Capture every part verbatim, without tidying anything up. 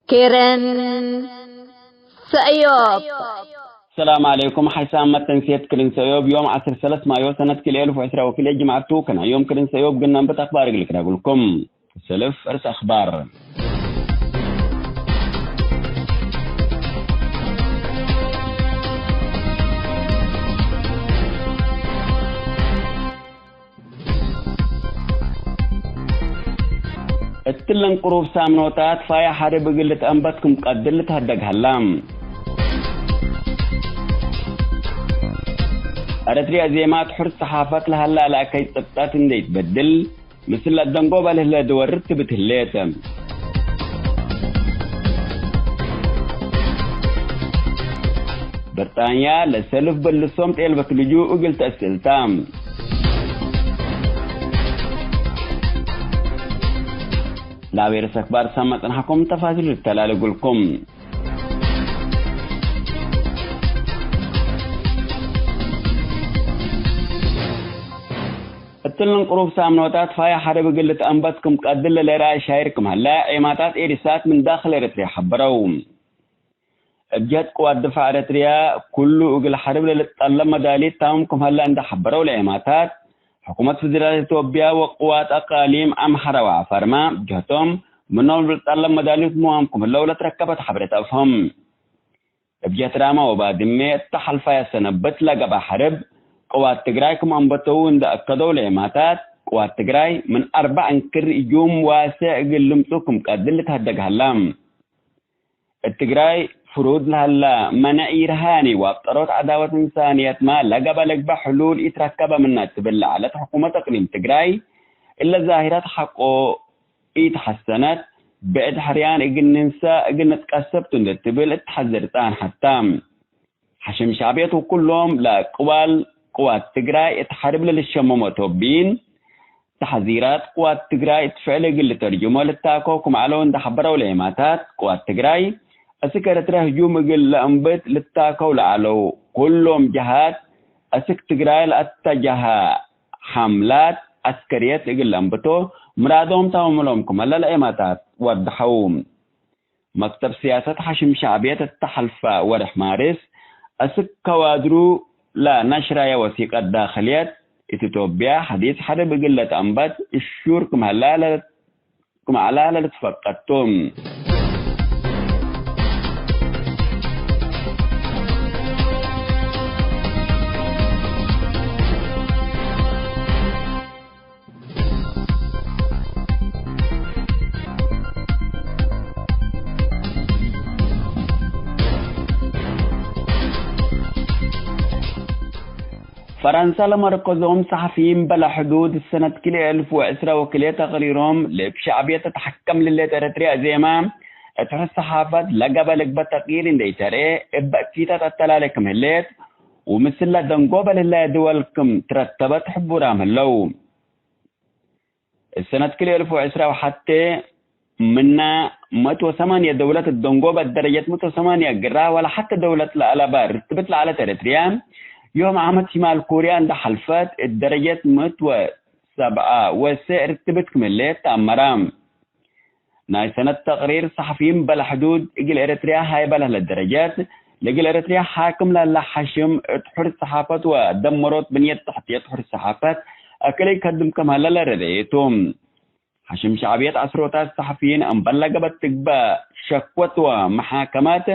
ክርን ሰእዮብ። ሰላም ዐለይኩም። ሐይሳም መተንስየት ክርን ሰእዮብ ዮም ዐስር ሰለስ ማዮ ሰነት ክልኤ እልፍ ወዕስራ ወክልኤ ጅምዐት ቱ። ከናዮም ክርን ሰእዮብ ግናም ብት አክባር እግል ክዳጉልኩም። ሰልፍ እርስ አክባር። እትለን ቅሩብ ሳምኖታት ፋያ ሐርብ እግል ልትአንበት ክም ቀድር ልትሀደግ ሀላ። ኤረትርያ ዜማት ሑር ሰሓፈት ለሀላ ለአከይ ጽብጠት እንዴ ኢትበድል፣ ምስል ለአደንጎበ ለህለ ድወር ርትብት ህሌት። ብርጣንያ ለሰልፍ በልሶም ጤልበት ልጁ እግል ተአስእልታ። ለአቤ ርእስ አክባር ሰመ ጽንሐኩም ተፋሲሉ ልተላል እግልኩም። እትልን ቅሩብ ሳምኖታት ፋያ ሐርብ እግል ልትአንበት ክም ቀድር ለለረአ ሻይር ክም ሀለ ዔማታት ኤሪሳት ምን ዳክል ኤረትርያ ሐበረው። እብ ጀህት ቅዋት ድፋዕ ኤረትርያ፣ ኩሉ እግል ሐርብ ለልትጠለብ መዳሊት ታምም ክም ሀለ እንዴ ሐበረው ለዔማታት፣ ሕኩመት ፌደራል ኢትዮጵያ ወቅዋት አቃሊም አምሐረ ወዐፋርመ፣ ጀህቶም፣ ምኖም ለልትጠለብ መዳሊት ምዋም ክም ህለው ለትረከበት ሐብሬት አፍሀም። እብ ጀህት ራመ ወባድሜ እተ ሐልፋየ ሰነብት ለገብአ ሐርብ፣ ቅዋት ትግራይ ክም አንበተው እንዴ አከደው ለዔማታት፣ ቅዋት ትግራይ ምን አርበዕ እንክር እጁም ዋሴዕ እግል ልምጹ ክም ቀድር ልትሀደግ ሀላ። እት ትግራይ ፍሩድ ለሀላ መነዕ ኢርሃኒ ወአብጠሮት ዐዳወት እንሳንየትመ ለገብአ ልግበእ ሕሉል ኢትረከበ ምነ ትብል ለዐለት ሕኩመት እቅሊም ትግራይ፣ እለ ዛሂረት ሐቆ ኢተሐሰነት፣ ብዕድ ሕርያን እግል ንንሰእ እግል ንትቀሰብ ቱ እንዴ ትብል እት ተሐዝር ጸንሐት ተ። ሐሽም ሸዕብየት ወኩሎም ለቅዋል ቅዋት ትግራይ እት ሐርብ ለልሸመሞ ቶብይን፣ ተሐዚራት ቅዋት ትግራይ እት ፍዕል እግል ልተርጅሞ ልታከው ክም ዐለው እንዴ ሐበረው ለዔማታት፣ ቅዋት ትግራይ አስክ ኤረትርያ ህጁም እግል ለአንብት ልታከው ለዐለው ኩሎም ጀሃት፣ አስክ ትግራይ ለአተጀሀ ሐምላት ዐስከርየት እግል ለአንብቶ ምራዶም ታምም እሎም ክመ ለለዔማታት ወደሐው። መክተብ ስያሰት ሐሽም ሸዕብየት እተ ሐልፈ ወርሕ ማርስ፣ አስክ ከዋድሩ ለነሽረየ ወሲቀት ዳክልየት፣ እት ኢትዮጵያ ሐዲስ ሐርብ እግል ለትአንበት እሹር ክም ዐላ ለልትፈቀድ ቱ። ፈረንሰ ለመርከዞም ሰሐፊይን በለ ሕዱድ ሰነት ክልኤ እልፍ ወዕስረ ወክልኤ ተቅሪሮም፣ ለእብ ሸዕብየት ተትሐከም ለህሌት ኤረትርያ ዜማ፣ እት ሑር ሰሓፈት ለገብአ ልግበእ ተቅይር እንዴ ኢተርኤ፣ እበ እኪታት አተላሌ ክም ህሌት፣ ወምስል ለደንጎበ ለህለየ ድወል ክም ትረተበት ሕቡራም ህለው። እሰነት ክልኤ እልፍ ወዕስረ ወሐቴ ምነ ምእት ወሰማንየ ደውለት እት ደንጎበት ደረጀት ምእት ወሰማንየ ግራህ ወለ ሐቴ ደውለት ለአለበ ርትብት ለዐለት ኤረትርያ፣ ዮም ዓመት ሽማል ኮርያ እንዴ ሐልፈት እት ደረጀት ምእት ወሰብዐ ወሰዕ ርትብት ክም ህሌት ተአመረ። ናይ ሰነት ተቅሪር ሰሐፊይን በለ ሕዱድ እግል ኤረትርያ ሃይበ ለህለ ደረጀት፣ ለእግል ኤረትርያ ሓክም ለህለ ሐሽም እት ሑር ሰሓፈት ወደመሮት ብንየት ተሕትየት ሑር ሰሓፈት አክለ ኢከድም ክም ሀለ ለረደየ ቱ። ሐሽም ሸዕብየት ዐስሮታት ሰሐፊይን እምበል ለገበት ትግበእ ሸክወት ወመሓከማት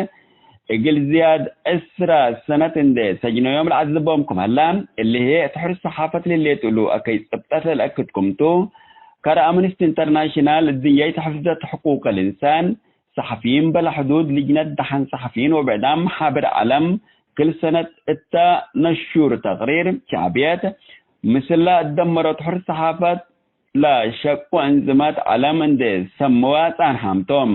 እግል ዝያድ ዕስረ ሰነት እንዴ ሰጅነዮም ለዐዝቦም ክም ሀለ፣ እሊ ህዬ እት ሑር ሰሓፈት ለህሌት እሉ አከይ ጽብጠት ለልአክድ ክምቱ፣ ከረ አምነስቲ ኢንተርናሽናል፣ እድንያይት ሕፍዘት ሕቁቅ ልእንሳን፣ ሰሐፊይን በለ ሕዱድ፣ ልጅነት ደሐን ሰሐፊይን ወብዕዳም መሓብር ዐለም፣ ክል ሰነት እተ ነሹር ተቅሪር ሸዕብየት፣ ምስለ እት ደመሮት ሑር ሰሓፈት ለሸቁ አንዝመት ዐለም እንዴ ሰምዋ ጻንሓም ቶም።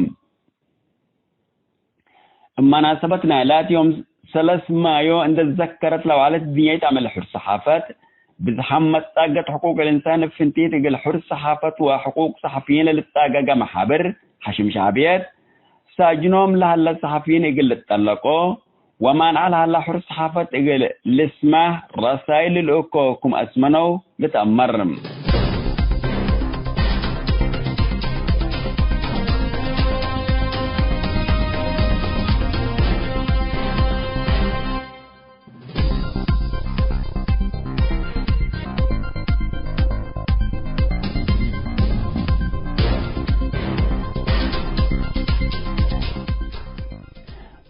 እብ መናሰበት ናይ ላት ዮም ሰለስ ማዮ እንዴ ዘከረት ለወዐለት ድንያይት አመል ሑር ሰሓፈት፣ ብዝሓም መጻገት ሕቁቅ ልእንሳን እብ ፍንቲት እግል ሑር ሰሓፈት ወሕቁቅ ሰሓፊይን ለልትጻገገ መሓብር ሐሽም ሸዕብየት፣ ሳጅኖም ለሀለ ሰሓፊይን እግል ልትጠለቆ፣ ወማንዐ ለሀላ ሑር ሰሓፈት እግል ልስመህ ረሳይል ልልእኮ ክም አስመነው ልትአመር።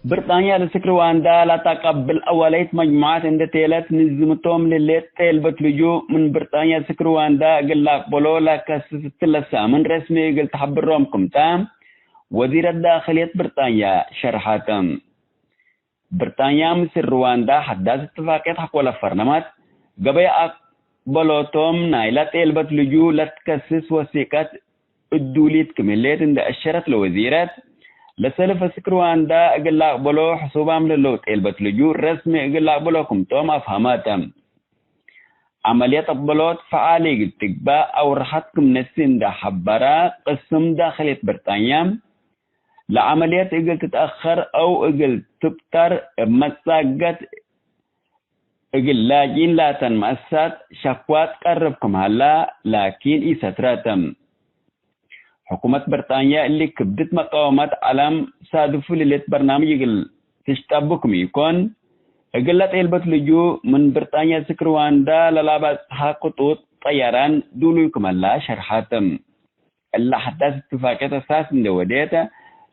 ብርጣንያ ለስክ ርዋንዳ ለተቀብል አወለይት መጅሙዐት እንዴ ቴለት፣ ንዝምቶም ለህሌት ጤልበት ልጁእ ምን ብርጣንያ ስክ ርዋንዳ እግል ለአቅበሎ ለከስስ እትለ ሳምን ረስሚ እግል ተሐብሮም ክምተ፣ ወዚረት ዳክልየት ብርጣንያ ሸርሐት። ብርጣንያ ምስል ርዋንዳ ሐዳስ እትፋቅየት ሐቆለ ፈርመት፣ ገበይ አቅበሎቶም ናይላ ጤልበት ልጁእ ለትከስስ ወሲቀት እዱሊት ክም ህሌት እንዴ አሸረት ለወዚረት፣ ለሰልፍ እስክ ርዋንዳ እግል ለአቅበሎ ሕሱባም ለህለው ጤልበት ልጁእ ረስሚ እግል ለአቅበሎ ክምቶም አፍሀመት። ዐመልየት አቅበሎት ፈዓል እግል ትግባእ አውርሐት ክም ነሲ እንዴ ሐበረ ቅስም ዳክልየት ብርጣንያ፣ ለዐመልየት እግል ትትአከር አው እግል ትብጠር እብ መጻገት እግል ላጅኢን ላተን መአሰሳት ሸክዋ ትቀርብ ክም ሀላ ላኪን ኢሰትረት። ሕኩመት ብርጣንያ እሊ ክብድት መቃወመት ዐለም ሳድፉ ለህሌት በርናምጅ እግል ትሽጠቡ ክም ኢኮን፣ እግለ ጤልበት ልጁእ ምን ብርጣንያ እስክ ርዋንዳ ለለአበጽሐ ክጡጥ ጠያራን ዱሉይ ክም ሀላ ሸርሐት። እለ ሐዳስ እትፋቅየት አሳስ እንዴ ወዴት፣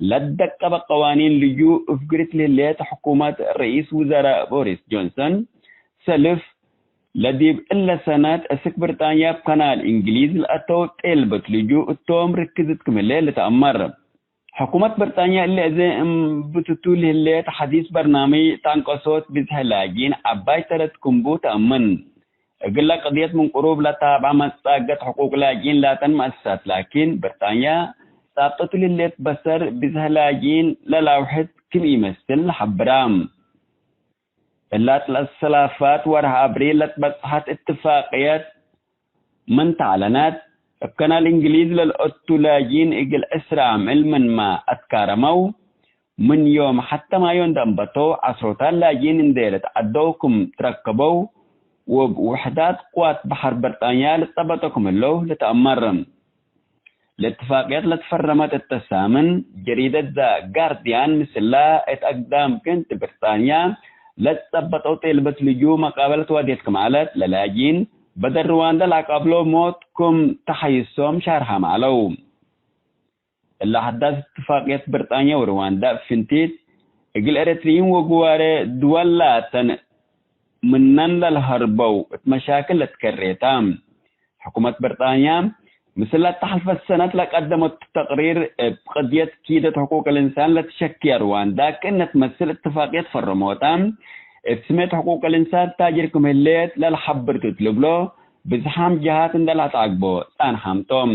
ለትደቀበ ቀዋኒን ልጁእ እፍግሪት ለህሌት ሕኩመት ረኢስ ውዘራእ ቦሪስ ጆንሰን፣ ሰልፍ ለዲብ እለ ሰነት እስክ ብርጣንያ እብ ከናል እንግሊዝ ለአተው ጤልበት ልጁእ እቶም ርክዝት ክም ህሌት ልትአመር። ሕኩመት ብርጣንያ እሊ አዜ እምብትቱ ለህሌት ሐዲስ በርናምጅ ተአንቀሶት ብዝሐ ላጅኢን ዐባይ ተረት ክምቡ ተአምን። እግለ ቅድየት ምን ቅሩብ ለታብዐ መጻገት ሕቁቅ ላጅኢን ላተን መአሰሳት ላኪን፣ ብርጣንያ ጻብጠቱ ለህሌት በሰር ብዝሐ ላጅኢን ለላውሕድ ክም ኢመስል ለሐብራ። እላት ለሰላፋት ወርሕ አብሪል ለትበጽሐት እትፋቅየት ምን ተአለነት፣ እብ ከናል እንግሊዝ ለልአቱ ላጅኢን እግል ዕስራ አምዕል ምንመ አትካረመው፣ ምን ዮም ሐተ ማዮ እንዴ አንበተው ዐስሮታት ላጅኢን እንዴ ልትዐደው ክም ትረከበው፣ ወእብ ውሕዳት ቅዋት በሐር ብርጣንያ ልትጸበጦ ክም ህለው ልትአመር። ለእትፋቅየት ለትፈረመት እተ ሳምን፣ ጀሪደት ዘ ጋርድያን ምስላ እት አግዳም ክእንት ብርጣንያ ለትጸበጠው ጤልበት ልጁእ መቃበለት ዋዴት ክም ዐለት፣ ለላጅኢን በደል ርዋንዳ ለአቃብሎ ሞት ክም ተሐይሶም ሻርሐም ዐለው። እለ ሐዳስ እትፋቅየት ብርጣንያ ወርዋንዳ እብ ፍንቲት፣ እግል ኤረትርይን ወግዋሬ ድወል ላተን ምነን ለልሀርበው እት መሻክል ለትከሬ ተ። ሕኩመት ብርጣንያ፣ ምስል ለተሐልፈት ሰነት ለቀደመቱ ተቅሪር፣ እብ ቅድየት ኪደት ሕቁቅ ልንሳን ለትሸክየ ርዋንዳ ክእነ ትመስል እትፋቅየት ፈረሞተ፣ እት ስሜት ሕቁቅ ልንሳን ታጅር ክም ህሌት ለልሐብር ቱ እት ልብሎ፣ ብዝሓም ጀሃት እንዴ ለአትዐግቦ ጸንሐም ቶም።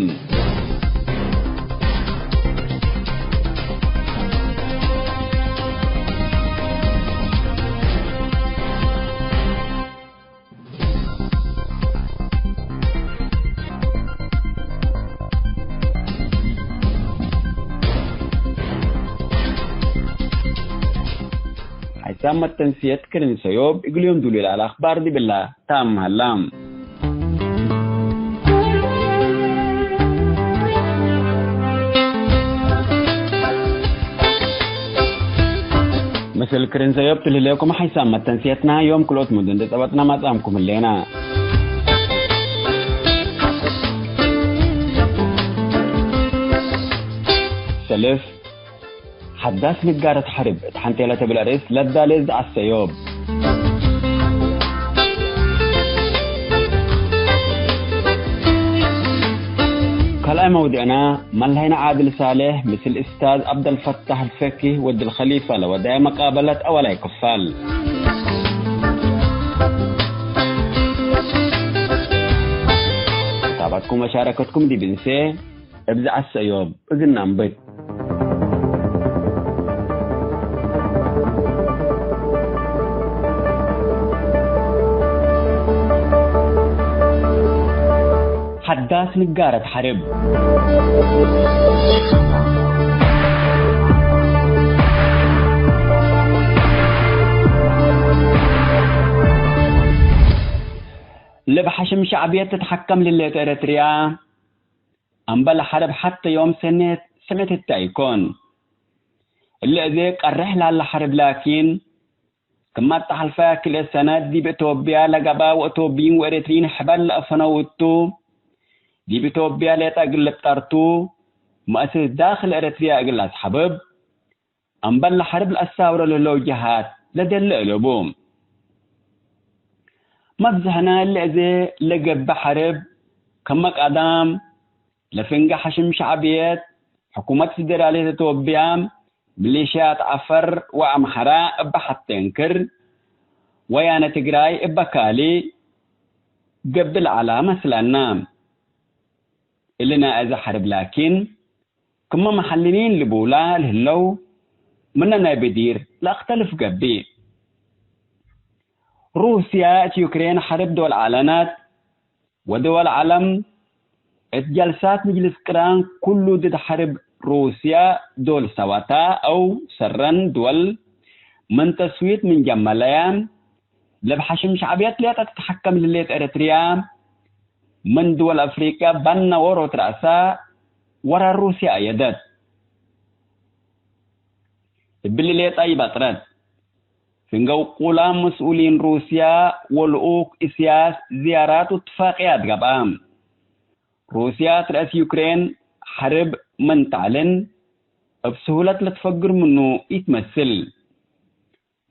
ሐይሳም መተንስየት ክርን ሰዮብ እግል ዮም ዱሉይ ለዐለ አክባር ዲብላ ታም ሀላ። ምስል ክርን ሰዮብ ትልህሌኩም ሐይሳም መተንስየትና ዮም ክልኦት ሙድ እንዴ ጸበጥና ማጽአምኩም ህሌና። ሰልፍ ሐዳስ ንጋረት ሐርብ እት ሐንቴ ለትብል አርእስ ለዳሌ ዘዐሰዮብ። ካልኣይ መውድዕና፣ መለሀይነ ዓድል ሳሌሕ ምስል እስታዝ ዐብደልፈታሕ አልፈኪህ ወድ አልኸሊፋ ለወደየ መቃበለት አወላይ ክፋል። ክታበትኩም ወሻረከትኩም ዲብ እንሴ፣ እብ ዘዐሰ ዮም እግል ነአንብት። ሐዳስ ንጋረት ሐርብ። ለብ ሐሽም ሸዕብየት ትትሐከም ለህሌት ኤረትርያ፣ አምበል ሐርብ ሐቴ ዮም ሰኔት ስምዕት ህተ ኢኮን። እሊ አዜ ቀሬሕ ላለ ሐርብ ላኪን፣ ክም አተሐልፈ ክልኤ ሰነት ዲብ ኢትዮጵያ ለገብአ ወኢትዮጵይን ወኤረትርይን ሕበር ለአፈነው እቱ፣ ዲብ ኢትዮጵያ ሌጠ እግል ልብጠር ቱ፣ መአስስ ዳክል ኤረትርያ እግል ለአስሐብብ፣ እምበል ለሐርብ ለአሳብሮ ለህለው ጀሃት ለደለ እለቡ። መብዝሕነ እሊ አዜ ለገብእ ሐርብ፣ ክመ ቀዳም ለፍንጌ ሐሽም ሸዕብየት፣ ሕኩመት ፊደራልየት ኢትዮጵያ፣ ሚሊሽያት ዐፈር ወአምሐራ እበ ሐቴ እንክር፣ ወያነ ትግራይ እበ ካልእ ገብእ ለዐላ መስለነ። እሊ ናይ አዜ ሐርብ ላኪን፣ ክመ መሐልሊን ልቡላ ለህለው ምነ ናይ ብዲር ለአክተልፍ ገብእ። ሩስያ እት ዩክሬን ሐርብ ዶል ዐለነት፣ ወደወል ዐለም እት ጀልሳት ምጅልስ ቅራን ኩሉ ድድ ሐርብ ሩስያ ዶል ሰወታ አው ሰረን ድወል ምን ተስዊት ምን ጀመለያ፣ ለብ ሐሽም ሸዕብየት ሌጠ ትትሐከም ለህሌት ኤረትርያ፣ ምን ድወል አፍሪቅያ በነ ዎሮት ረአሳ ወራር ሩስያ አየደት። እብሊ ሌጠ ኢበጥረት። ፍንገው ቁላም መስኡሊን ሩስያ ወልኡክ እስያስ ዝያራት ወትፋቅያት ገብአ። ሩስያ ትረአስ ዩክሬን ሐርብ ምን ተዕልን እብ ስሁለት ለትፈግር ምኑ ኢትመስል።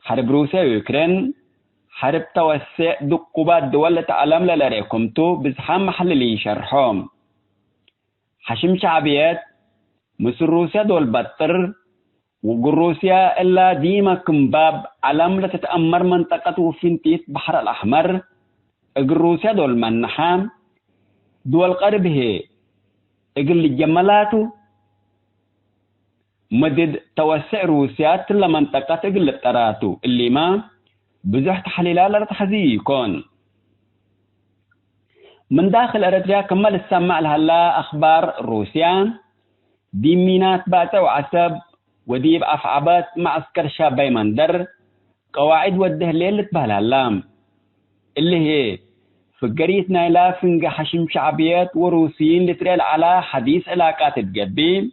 ሐርብ ሩስያ ወዩክሬን ሐርብ ተወሴዕ ድቁባት ድወል እት ዐለም ለለርኤ ክምቱ ብዝሓም መሐልሊን ሸርሖ። ሐሽም ሸዕብየት ምስል ሩስያ ዶል በጥር፣ ወእግል ሩስያ እላ ዲመ ክም ባብ ዐለም ለትትአመር መንጠቀት ወፍንቲት በሐር አልአሕመር እግል ሩስያ ዶል መነሐ፣ ድወል ቀርብ ህዬ እግል ልጀመላቱ፣ ምድድ ተወስዕ ሩስያ እትለ መንጠቀት እግል ልብጠራቱ። እሊመ ብዙሕ ተሕሊላት ለልትሐዝዩ ኢኮን። ምን ዳክል ኤረትርያ ክመ ልሰመዕ ለሀላ አክባር ሩስያ፣ ዲብ ሚናት ባጽዕ ወዐሰብ ወዲብ አፍዐበት መዐስከር ሻባይ መንደር ቀዋዒድ ወዴ ህሌት ልትበህል ሀላ። እሊ ህዬ፣ ፍገሪት ናይላ ፍንጌ ሐሽም ሸዕብየት ወሩስይን ልትርኤ ለዐላ ሐዲስ ዕላቃት እት ገብእ፣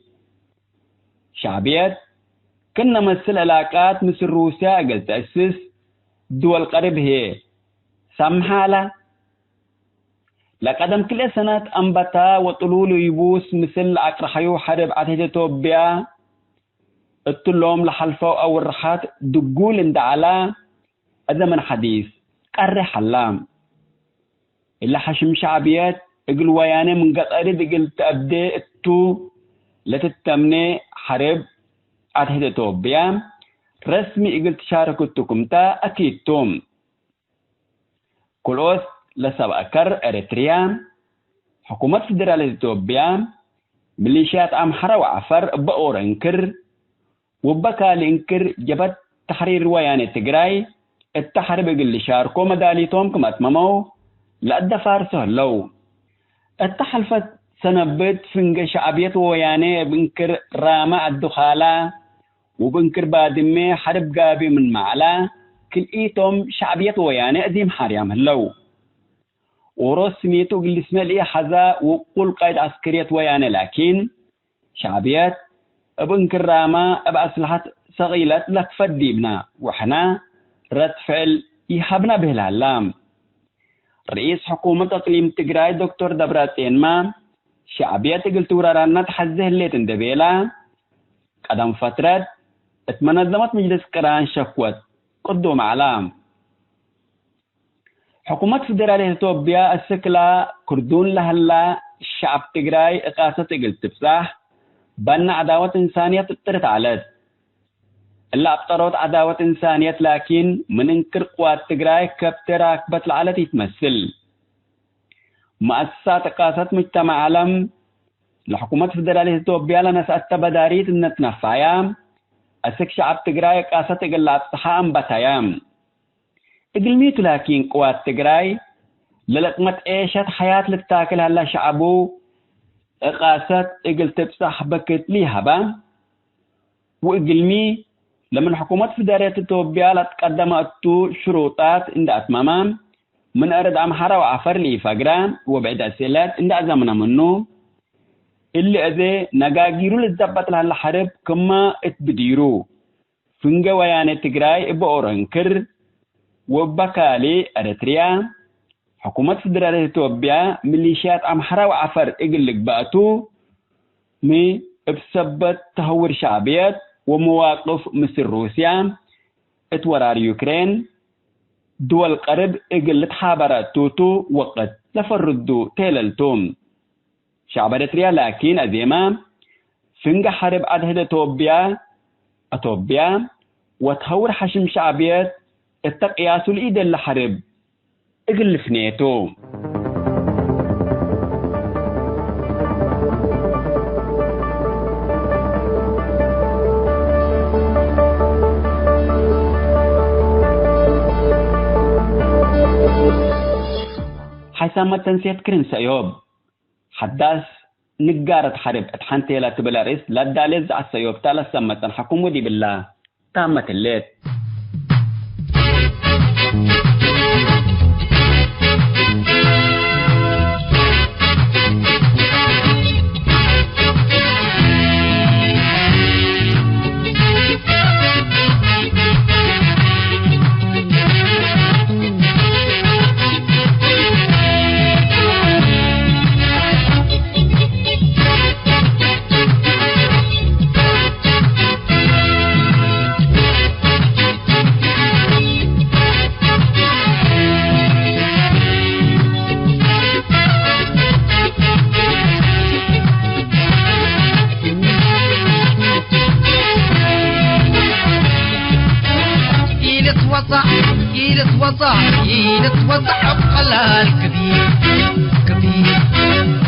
ሸዕብየት ክእነ መስል ዕላቃት ምስል ሩስያ እግል ተአስስ ድወል ቀርብ ህዬ ሳምሐ ዐለ። ለቀደም ክልኤ ሰነት አንበታ ወጥሉል ይቡስ ምስል ለአቅረሐዩ ሐርብ ዐድ ሕድ ኢትዮጵያ እትሎም ለሐልፈው አውርሐት ድጉል እንደ ዐለ፣ አዘመን ሐዲስ ቀሬሕ ሀላ። እለ ሐሽም ሸዕብየት እግል ወያኔ ምን ገጠሪት እግል ተአብዴ እቱ ለትተምኔ ሐርብ ዐድ ሕድ ኢትዮጵያ ረስሚ እግል ትሻረክ እቱ ክምተ አኪድ ቱ። ክልኦት ለሰብአ ከር ኤረትርያ፣ ሕኩመት ፌደራልየት ኢትዮጵያ፣ ሚሊሽያት አምሐረ ወዐፈር እበ ኦሮ እንክር፣ ወእበ ካልእ እንክር ጀብሀት ተሕሪር ወያኔ ትግራይ እተ ሐርብ እግል ልሻርኮ መዳሊቶም ክም አትመመው ለአደፋርሶ ህለው። እተ ሐልፈት ሰነብት ፍንጌ ሸዕብየት ወወያኔ እብ እንክር ራመ አዱካላ ወእብ እንክር ባድሜ ሐርብ ጋብዩ ምንመ ዐላ፣ ክልኢቶም ሸዕብየት ወወያኔ እዲም ሓርያም ህለው። ኦሮስ ስሜቱ እግል ልስመዕ ለኢሐዛ ውቁል ቃይድ ዐስከርየት ወያኔ ላኪን፣ ሸዕብየት እብ እንክር ራመ እብ አስለሐት ሰቂለት ለክፈት ዲብነ ወሕነ ረድ ፍዕል ኢሀብነ ብህል ሀላ። ርኢስ ሕኩመት አቅሊም ትግራይ ዶክተር ደብረጼንመ፣ ሸዕብየት እግል ትውረረነ ተሐዜ ህሌት እንዴ ቤለ፣ ቀደም ፈትረት እት መነዘመት ምጅልስ ቅራን ሸክወት ቅዱም ዐለ። ሕኩመት ፌደራልየት ኢትዮጵያ፣ አስክላ ክርዱን ለሀላ ሸዐብ ትግራይ እቃሰት እግል ትብጻሕ፣ በነ ዐዳወት እንሳንየት እጥርት ዐለት። እለ አብጠሮት ዐዳወት እንሳንየት ላኪን፣ ምን እንክር ቅዋት ትግራይ ከብተ ራክበት ለዐለት ኢትመስል። መአሰሳት እቃሰት ሙጅተመዕ ዐለም፣ ለሕኩመት ፌደራልየት ኢትዮጵያ ለነስአተ በዳሪት እነ ትነፋያ፣ አስክ ሸዐብ ትግራይ እቃሰት እግል ለአብጽሐ አንበተየ። እግልሚቱ ላኪን ቅዋት ትግራይ፣ ለለቅመት ዔሸት ሐያት ልታክል ሀላ ሸዐቡ፣ እቃሰት እግል ትብጸሕ በክት ለኢሀበ፣ ወእግልሚ፣ ለምን ሕኩመት ፌደራልየት ኢትዮጵያ ለትቀደመ እቱ ሽሩጣት እንደ አትመመ፣ ምን አርድ አምሐረ ወዐፈር ለኢፈግረ ወብዕድ አስእለት እንደ አዘምነ ምኑ፣ እሊ አዜ ነጋጊሩ ልትዘበጥ ለሀለ ሐርብ ክመ እት ብዲሩ፣ ፍንጌ ወያኔ ትግራይ እበ ኦሮ እንክር፣ ወእበ ካልእ ኤረትርያ፣ ሕኩመት ፌደራልየት ኢትዮጵያ ሚሊሽያት አምሐረ ወዐፈር እግል ልግበእ ቱ፣ ሚ እብ ሰበት ተሀውር ሸዕብየት ወመዋቅፍ ምስል ሩስያ እት ወራር ዩክሬን፣ ድወል ቀርብ እግል ልትሓበረ ቱቱ ወቅት ለፈርዱ ቴለልቱ። ሸዕብ ኤረትርያ ላኪን አዜመ፣ ፍንገ ሐርብ አድህደ ቶብያ፣ አቶብያ ወትሀውር ሐሽም ሸዕብየት እተ ቅያሱ ለኢደለ ሐርብ እግል ልፍኔ ቱ። ሓይሳም መተንሴት ክርን ሰእዮብ። ሐዳስ ንጋረት ሐርብ እት ሐንቴ ለትብል አርእስ ለአዳሌት ዘአሰዮብታ ለሰመ ጸንሐኩም ወዲብላ ታመት ህሌት። ኢልትወጻዕ፣ ኢልትወጻዕ፣ ኢልትወጻዕ እብ ቀላል ከቢር፣ ከቢር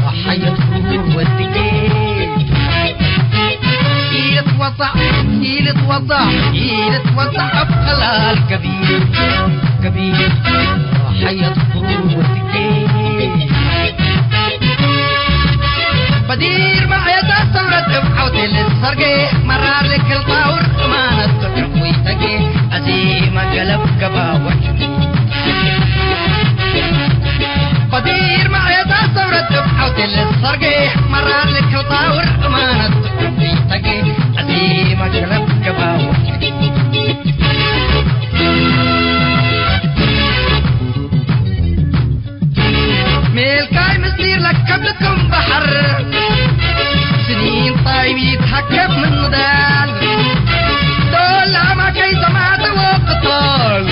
ወሐየት ኩሩር ወድጌ። ኢልትወጻዕ፣ ኢልትወጻዕ፣ ኢልትወጻዕ እብ ቀላል ከቢር፣ ከቢር ወሐየት ኩሩር ወድጌ። በዲር መዕየት ሰውረት እብ ዐውቴ ልትሰርጌ፣ መራር ልክል ጣውር እማነት ፍቅር ኩይተጌ፣ አዜመ ገለብ ገባወት። በዲር መዕየት ሰውረት እብ ዐውቴ ልትሰርጌ፣ መራር ልክል ጣውር እማነት ፍቅር ኩይተጌ፣ አዜመ ገለብ ገባወት። ሜልካይ ምስጢር ለከብክም በሐር፣ ስኒን ጣይብ ይትሐከብ ምን ንዳል። ዶል አማከይ ዘማተ ወቅቶል፣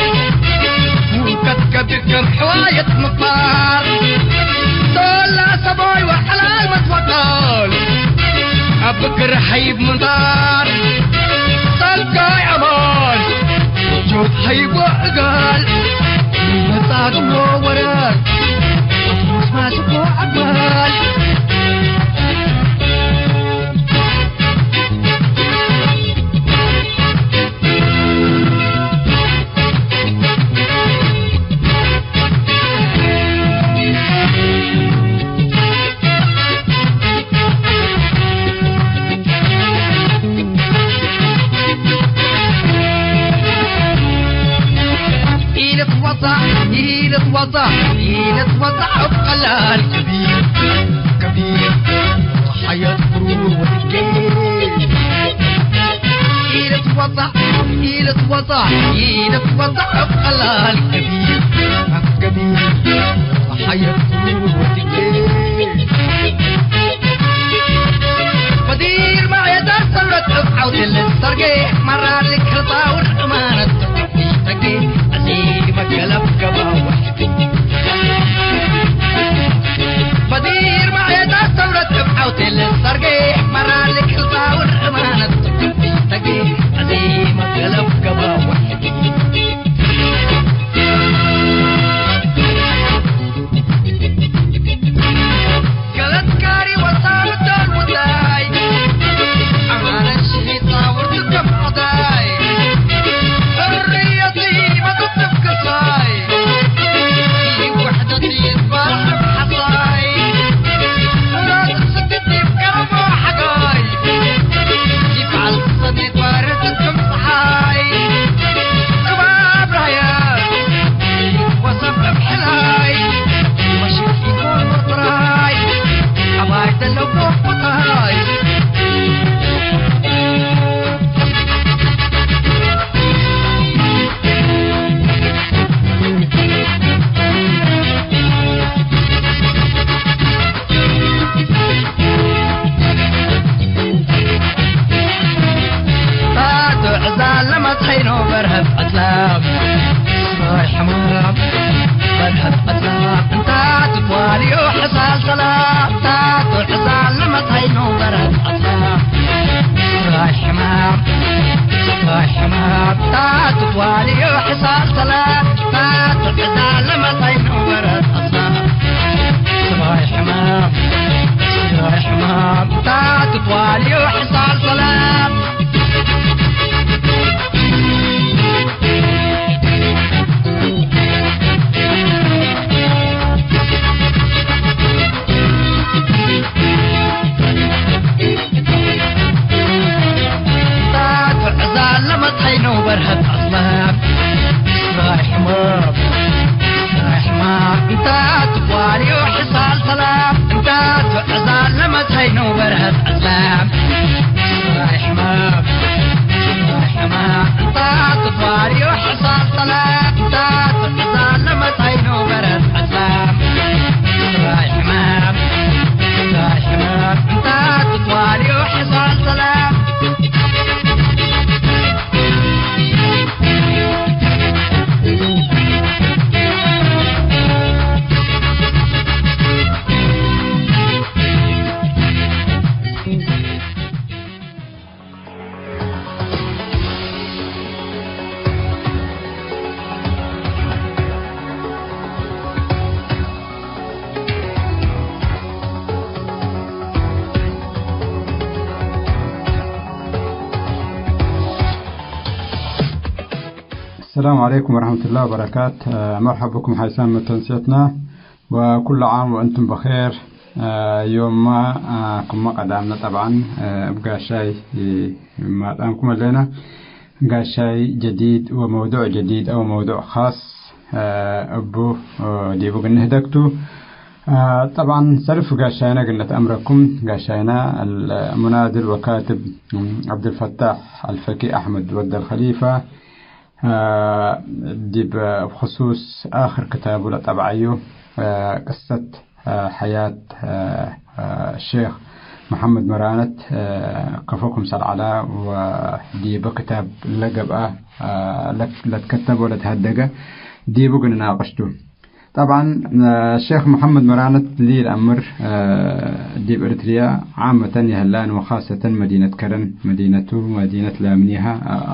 ውቀት ከብክም ሕዋየት ምባር። ዶል ሰቦይ ወሐላል መትወቃል፣ አብክር ሐይብ ምንዳር። ሰልካይ አማን ጆት ሐይብ ወእጋል፣ መጻግሞ ወረር፣ አስማስኮ አባል። ኢልትወጻዕ፣ ኢልትወጻዕ፣ ኢልትወጻዕ እብ ቀላል ከቢር፣ ከቢር ወሐየት ኩሩር ወድጌ። ኢልትወጻዕ፣ ኢልትወጻዕ፣ ኢልትወጻዕ እብ ቀላል ከቢር፣ ከቢር ወሐየት ኩሩር ወድጌ። በዲር መዕየት ሰውረት እብ ዐውቴ ልትሰርጌ፣ መራር ልክል ጣውር እማነት ተጌ፣ አዜመ ገለብ ገባወት። በዲር መዕየት ሰውረት እብ ዐውቴ ልትሰርጌ፣ መራር ልክል ጣውር እማነት ተጌ፣ አዜመ ገለብ ገባወት። ሀይኖ በርሀት አጽላም፣ ስራይ ሕማም በርሀት አጽላም፣ እንታ ትትዋልዮ ሕሳል ሰላም፣ ታቱ ሕሳል ለመት ሀይኖ በርሀት አጽላም፣ ስራይ ሕማም፣ ስራይ ሕማም፣ ታቱ ትትዋልዮ ሕሳል ሰላም፣ ታቱ ሕሳል ለመት ሀይኖ በርሀት አጽላም፣ ስራይ ሕማም፣ ስራይ ሕማም፣ ታቱ ትትዋልዮ ሕሳል ሰላም። السلام عليكم ورحمة الله وبركاته. መርሐብ ብኩም ሓይሳም መተንስዮትና። ወኩሉ ዓም ወእንቱም በኼር። ዮምመ ክመ ቀዳምነ ጠብዓን እብ ጋሻይ ማጣምኩም ህሌነ። ጋሻይ ጀዲድ ወመውዱዕ ጀዲድ አው መውዱዕ ኻስ እቡ ዲቡ ግንህደግቱ። ጠብዓን ሰልፍ ጋሻይነ ግነት አምረኩም። ጋሻይነ አልሙናድል ወካትብ ዐብዱልፈታሕ አልፈኪ አሕመድ ወድ አልኸሊፈ ዲብ እብ ክሱስ አክር ክታቡ ለጠብዐዩ ቅሰት ሐያት ሼክ መሐመድ መራነት ከፎ ክምሰል ዐላ ወዲበ ክታብ ለገብአ ለትከተበ ወለተሀደገ ዲቡ ግንናቅሽ ቱ። ጠብዓን ሼክ መሐመድ መራነት ሊል አምር ዲብ ኤርትርያ ዓመተን የህላን ወኻሰተን መዲነት ከረን መዲነቱ መዲነት ላምኒሃ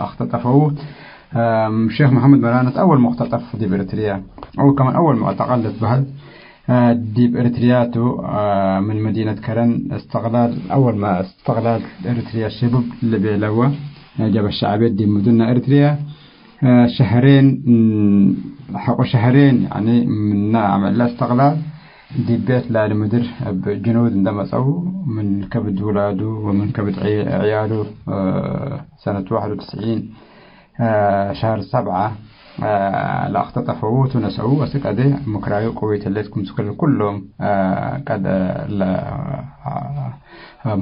አክተጠፈው። ሼክ መሐመድ መራነት አወል ሙክተጠፍ ዲብ ኤርትርያ አው ከማን አወል ሙዕተቀል ልትበህል ዲብ ኤርትርያ ቱ። ምን መዲነት ከረን እስትቅላል አወል ማ እስትቅላል ኤርትርያ ሽቡብ ልቤለወ ጀበ ሸዕብየት ዲብ ምዱና ኤርትርያ ሸህሬን፣ ሐቆ ሸህሬን፣ ያኒ፣ ምነ አመለ እስትቅላል ዲብ ቤት ላሊ ምድር እብ ጅኑድ እንደ መጸው፣ ምን ከብድ ውላዱ ወምን ከብድ ዕያሉ፣ ሰነት ዋሕድ ወትስዒን ሸህር ሰብዓ ለአክተጠፈዉ ቱ ነሰኡ። አስክ አዜ ምክራዩ ቅዊት ህሌት ክምስክል ኩሎም ቀድ ለ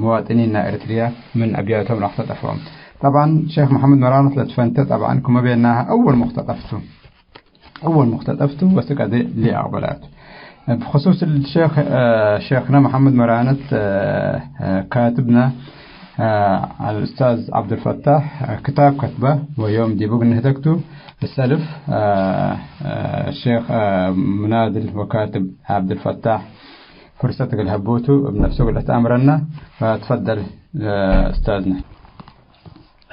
መዋጥኒን ናይ ኤርትርያ ምን አብያቶም ለአክተጠፈዎም። ጠብዓን ሼክ መሐመድ መራኖት ለትፈንተ፣ ጠብዓን ክመ ቤናሀ አወል ሙክተጠፍ ቱ። አወል ሙክተጠፍ ቱ ወስቀዴ ሊአቅበላቱ። ብክሱስ ሼክ፣ ሼክነ መሐመድ መራነት ካትብነ አልኡስታዝ ዐብዱልፈታሕ ክታብ ከትበ ወዮም ዲቡ ግንህደግቱ። እሰልፍ ሼክ ሙናድል ወካትብ ዐብዱልፈታሕ ፍርሰት እግል ሀቦቱ እብ ነፍሱ እግል አትአምረና። ፈትፈደል ኡስታዝነ።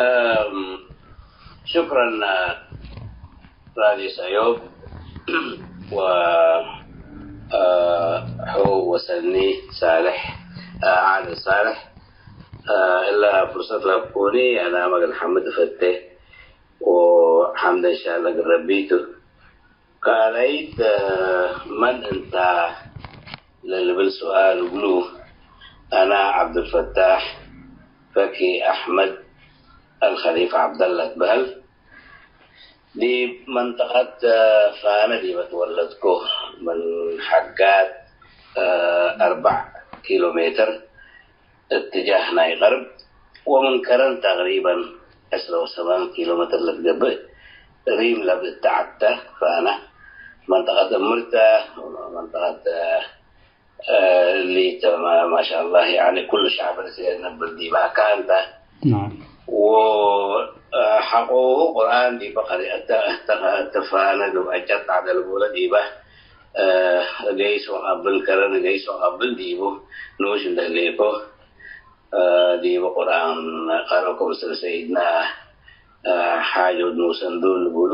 أم، شكرا، آه، راديوس أيوب و، آه، حو وسني صالح، آه، عادل صالح، آه، إلا فرصة لابكوني، أنا مقل حمد فتة وحمد إن شاء الله قربيته. ካልኣይት፣ መን እንታ ለልብል ሱኣል እግሉ፣ አና ዐብዱልፈታሕ ፈኪ አሕመድ አልኸሊፍ ዐብደላ እትበህል። ዲብ መንጠቀት ፋነ ዲበ ትወለድኩ፣ ምን ሐጋት አርበዕ ኪሎ ሜትር እትጃህ ናይ ገርብ፣ ወምን ከረን ተቅሪበን ዕስረ ወሰማን ኪሎ ሜትር ለትገብእ ሪም ለብእተ ዐድ ተ። ፈአነ መንጠቀት እምር ተ፣ መንጠቀት፣ እ፣ እሊ ተ፣ ማ-፣ ማሻአላህ፣ ያኒ ኩሉ ሸዐብ ርእስ ነብር ዲብ አካን ተ። ናም። ወ፣ እ፣ ሐቆሁ ቁርኣን ዲበ ቀርአተ እተ-፣ እተፋነ ገብአጨት ዐደ ልቡለ ዲበ፣ እ፣ ገይስ ወቀብል ከረን ገይስ ወቀብል ዲቡ ኑሽ እንደ ህሌኮ፣ እ፣ ዲበ ቁርኣን ቀረኮ ምስል ሰይድና፣ እ፣ ሓጅ ወድ ሙሰንዱን ልቡሉ።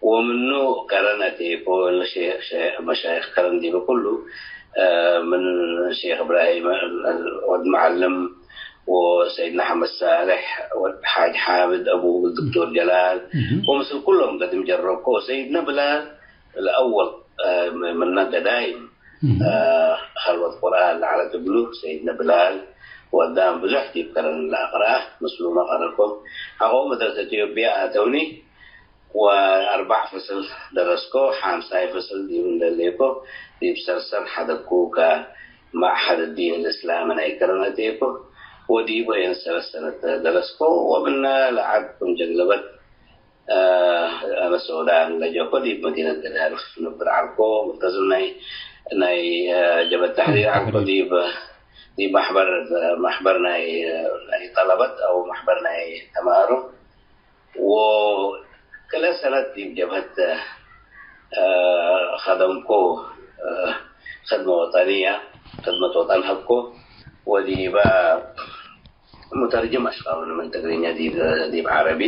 ወምኑ ከረን አቴኮ እለ ሼክ፣ ሼክ፣ መሻይኽ ከረን ዲበ ኩሉ፣ እ፣ ምን ሼክ እብራሂም ወድ መዐልም ወሰይድና ሐመድ ሳልሕ ወድ ሓጅ ሓምድ አቡ ድክቶር ጀላል እህ። ወምስል ኩሎም ገድም ጀረብኮ። ሰይድነ ብላል ለአወል፣ እ፣ ምነ ገዳይም፣ እህ። እ፣ ኸልወት ቁርኣን ለዐለት እግሉ ሰይድነ ብላል ወአዳም ብዙሕ ዲብ ከረን ለአቅረአ ምስሉመ ቀረኮ። ሐቆ መድረሰት ኢትዮጵያ አተውኒ። ወአርበዕ ፈስል ደረስኮ፣ ሓምሳይ ፈስል ዲብ እንደሌኮ፣ ዲብ ሰርሰር ሐደግኩ፣ ከመዕሀድ ዲን ልእስላም ናይ ከረን አቴኮ፣ ወዲቡ ኤን ሰለስ ሰነት ደረስኮ፣ ወምነ ለዐድ ኩም ጀለበት፣ አ፣ አነ ሶዳን ለጀኮ፣ ዲብ መዲነት ገዳርፍ ንብር ዐልኮ፣ ሙልተዝም ናይ፣ ናይ፣ አ፣ ጀብሀት ተሕሪር ዐልኮ፣ ተሕሪር። ዲብ፣ ዲብ ማሕበር፣ ማሕበር ናይ፣ ናይ ጠለበት አው ማሕበር ናይ ተማሩ፣ ወክለ ሰነት ዲብ ጀብሀት፣ አ፣ ከደምኮ፣ አ፣ ክድመ ወጠንየ፣ ክድመት ወጠን ሀብኮ፣ ወዲበ ሙተርጅም አሽቃሉ ምን ትግርኛ ዲብ፣ ዲብ ዐረቢ፣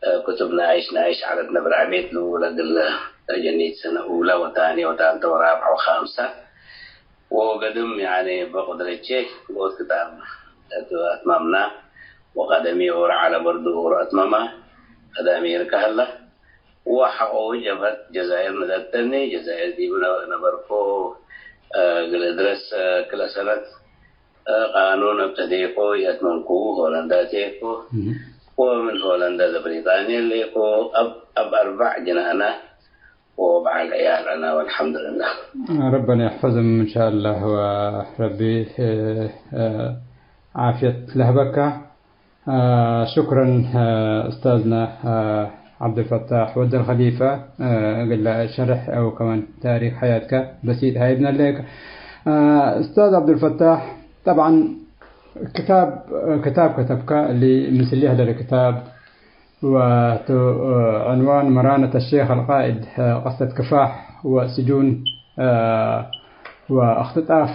አ፣ ክቱብ ነኣይሽ፣ ነኣይሽ ዐለት ነብር ዐቤት ልውለ እግል ጀኒት ሰነ ኡለ ወታንየ ወታልተ ወራብዐ ወካምሰ። ወገድም፣ ያኒ፣ በቁድረቼ ዎት ክታብ እት አትማምና፣ ወቀደሚ ኦሮ ዐለ በርዱ ኦሮ አትማማ፣ ቀዳሚ ይርከ ሀለ። ወሐቆ ጀብሀት ጀዛይር ንደተኒ፣ ጀዛይር ዲብ ነ-፣ ነበርኮ፣ እ፣ እግል እድረስ፣ እ፣ ክለ ሰነት፣ እ፣ ቃኑን እብተዴኮ፣ ይአትመምኩ ሆለንዳ ቴኮ፣ እህ። ወምን ሆለንዳ ለብሪጣንየ ሌኮ፣ አብ፣ አብ አርበዕ ጅናነ፣ ወበዐል ዕያል አና ወልሐምዱልላህ። ረበና ይሕፈዝም እንሻአላህ ወረቢ፣ እ፣ እ፣ ዓፍየት ለህበካ። እ፣ ሽክረን፣ እ፣ ኡስታዝና፣ እ፣ ዐብዱልፈታሕ ወድ አልኸሊፈ፣ እ፣ እግለ ሸርሕ አው ከማን ታሪክ ሐያትከ በሲጥ ሀይብነ ለከ። እ፣ ኡስታዝ ዐብዱልፈታሕ፣ ጠብዓን ክታብ፣ ክታብ ከተብከ እሊ ምስልህ ለክታብ ወቱ ዕንዋን መራነት አሼክ አልቃኢድ፣ ቀሰት ክፋሕ ወስጁን ወእክትጣፍ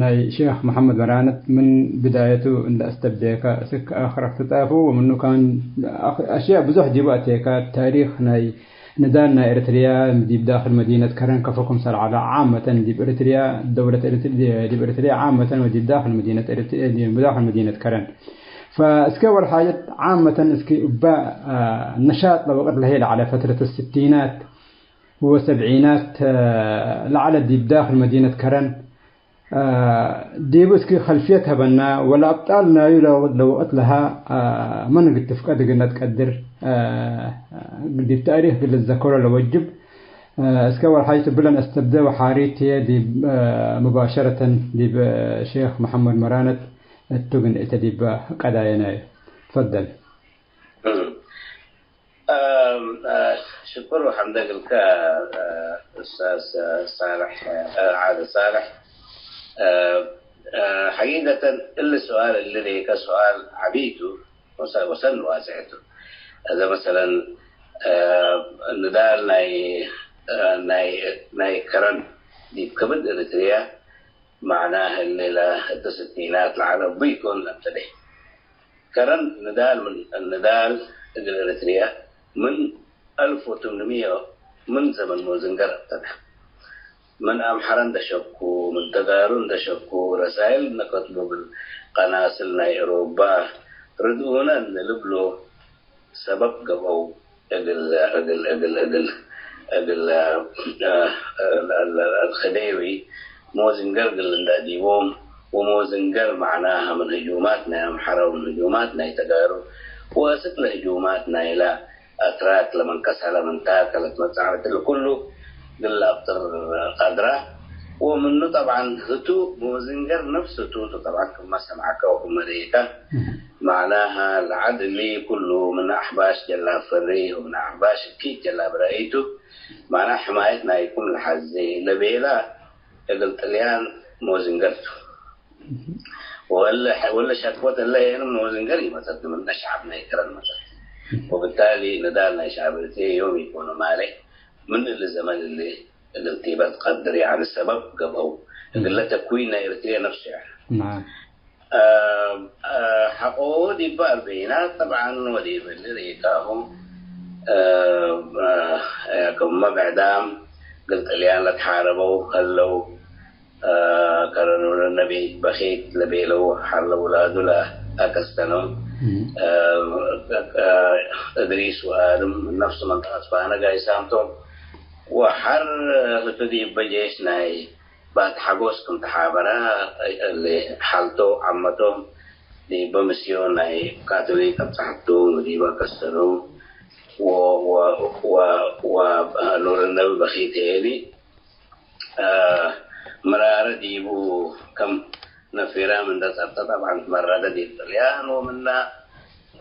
ናይ ሼክ መሐመድ መራነት ምን ብዳየቱ እንደ አስተብዴከ እስክ አክር እክትጣፉ ወምኑ ካን አሽያእ ብዙሕ ዲቡ አቴከ። ታሪክ ናይ ንዳል ናይ ኤሪትሪያ ዲብ ዳክል መዲነት ከረን ከፎ ክምሰል ዐለ፣ ዓመተን ዲብ ኤሪትሪያ፣ ደውለት ኤሪትሪ-፣ ዲብ ኤሪትሪያ ዓመተን ወዲብ ዳክል መዲነት ኤሪት-፣ ዲብ ዳክል መዲነት ከረን። ፈእስከ ወል ሓጀት ዓመተን እስኪ እበ፣ አ፣ ነሻጥ ለወቅት ለሀይ ለዐለ ፈትረት ስቲናት ወሰብዒናት፣ አ፣ ለዐለ ዲብ ዳክል መዲነት ከረን፣ አ፣ ዲቡ እስኪ ከልፍየት ሀበና፣ ወለአብጣል ናዩ ለ-፣ ለወቅት ለሀ፣ አ፣ መን እግል ትፍቀድ እግል ነትቀድር፣ አ፣ ዲብ ታሪክ እግል ልትዘከሮ ለወጅብ። አ፣ እስከ ወል ሓጅ እብለን አስተብደ ወሓሪት ህዬ ዲብ፣ አ፣ ሙባሸረተን ዲብ፣ አ፣ ሼክ መሐመድ መራነት እቱ ግንእተ ዲብ ቀዳየናዩ። ትፈደል። እም፣ አ፣ ሽኩር ወሐምደ እግልከ፣ አ፣ ኡስታዝ ሳልሕ፣ አ፣ ዓድል ሳልሕ። አ፣ አ፣ ሐቂቀተን እሊ ሱኣል እሊ ሌከ ሱኣል ዐቢ ቱ ወሰ-፣ ወሰን ዋስዕ ቱ። እዘ መሰለን፣ አ፣ ንዳል ናይ፣ አ፣ ናይ፣ ናይ ከረን ዲብ ከብድ ኤሪትርያ መዕናህ እሊ ለእተ ስቲናት ለዐለ እቡ ኢኮን ለምተሌ። ከረን ንዳል ምን፣ ንዳል እግል ኤሪትርያ ምን አልፍ ወትምንምየ ምን ዘመን ሞዝንገር እብተደ። ምን አምሐረ እንደ ሸኩ፣ ምን ተጋሩ እንደ ሸኩ፣ ረሳይል እንደ ከትቡ እግል ቀናስል ናይ ኤሮባ ርድኡነ እንደ ልብሎ ሰበብ ገብአው። እግል፣ እግል፣ እግል፣ እግል፣ እግል፣ አ፣ አ፣ አልክዴዊ ሞዝንገር እግል እንዳ ዲቦም፣ ወሞዝንገር መዕናሀ ምን ህጁማት ናይ አምሐረ ወምን ህጁማት ናይ ተጋሩ ወአስክ ለህጁማት ናይላ አትራክ ለመንቀሰለ ምን ታከ ለትመጽእ ዐለት እሊ ኩሉ እግል ለአብጥር ቀድረ። ወምኑ ጠብዓን ህቱ ሞዝንገር ነፍሱ ቱ ቱ ጠብዓን ክመ ሰምዐከ ወክመ ረኤከ። እህ። መዕናሀ ለዐድ እሊ ኩሉ ምን አሕባሽ ጀላብ ፈሪህ ወምን አሕባሽ እኪት ጀላብ ረአይቱ። መዕናህ ሕማየት ናይኩም ለሐዜ ለቤላ እግል ጥልያን ሞዝንገር ቱ። እህ። ወለ፣ ወለ ሸክወት እለ ሄንም ንወዝን ገሪ መጸት ምነ ሸዐብ ናይ ከረን መጸት። ወብታሊ ንዳል ናይ ሸዐብ እርትርየ ዮም ኢኮኑ ማሌ ምን እሊ ዘመን እሊ እግል ቲበል ትቀድር፣ ያኒ ሰበብ ገብአው እግለ ተክዊን ናይ ኤርትርየ ነፍሱ፣ ያኒ። ናም። አ፣ አ፣ ሐቆ ዲብ አርበዒናት ጠብዓን ወዲብ እሊ ርኢካሁ፣ አ፣ አ፣ ክመ ብዕዳም እግል ጥልያን ለትሓረበው ሀለው፣ አ፣ ከረ ኑር ነቢ በኺት ለቤለው ሐር ለውላዱ ለአከስተኖም፣ እም። አ፣ አ፣ እድሪስ ወአድም ነፍሱ መንጠቀት ፋነ ጋይሳም ቶም። ወሐር ህቱ ዲበ ጄሽ ናይ ባትሐጎስ ክም ተሓበረ፣ እሊ ሐልቶ ዐመቶም ዲበ ምስዮን ናይ ካቶሊክ አብጽሐቱ፣ ዲበ ከሰኑ ወ-፣ ወ-፣ ወ-፣ ወኑርነቢ በኺት ኤሊ፣ አ፣ መራረ ዲቡ ከም ነፊራ ምን ደጸብጠ፣ ጠብዓን ትመረደ ዲብ ጥልያን ወምና፣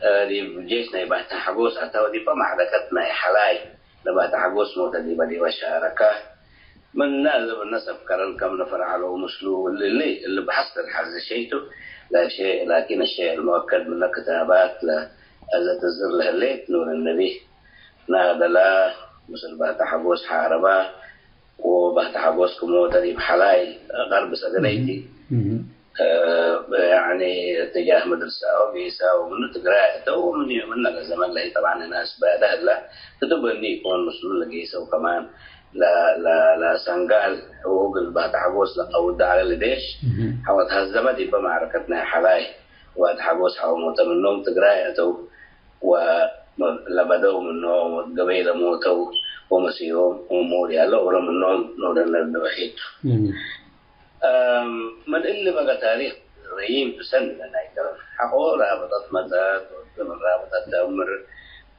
አ፣ ዲብ ጄሽ ናይ ባትሐጎስ አተ ወዲበ ማዕረከት ናይ ሐላይ ለባትሐጎስ ሞተ ዲበ ዲበ ሻረከ። ምነ እብ እነ ሰብ ከረን ከም ነፈር ዐለው ምስሉ እሊ፣ እሊ፣ እሊ በሐስ ለልሐዜ ሸይ ቱ፣ ላሸ-፣ ላኪን አሸይ አልመአከድ ምነ ክታባት ለአዘ ትዝር ለህሌት ኑር ነቢ ናደላ፣ ምስል ባትሐጎስ ሐረባ፣ ወባትሐጎስ ክሞተ ዲብ ሐላይ ቀርብ ሰገነይቲ። እህ። እ፣ ያኒ እትጃህ መድርሳሁ ጌሳሁ ምኑ ትግራይ አተው፣ ምን፣ ምን ለዘመን ለህይ ጠብዓን ናስ ባደ ህላ፣ ክትበኒ ኢኮን ምስሉ ለጌሰው ከማን ለ-፣ ለ-፣ ለሰንጋል እግል ባትሐጎስ ለቀውደ ዐለ ለዴሽ እህ። ሐወት ሀዘመ ዲበ ማዕረከት ናይ ሐላይ ወባትሐጎስ ሐወ ሞተ ምኖም ትግራይ አተው ወለበደው ምኖም ወገበይ ለሞተው ወመሲሆም ወሞድ ያለ ኦረ ምኖም ኖደነ ለበሒቱ። እህ። እም፣ ምን እሊ በገ ታሪክ ረዪም ቱ ሰኒ ለናይ ከረን። ሐቆ ራብጠት መጸት፣ ወምን ራብጠት ተአምር፣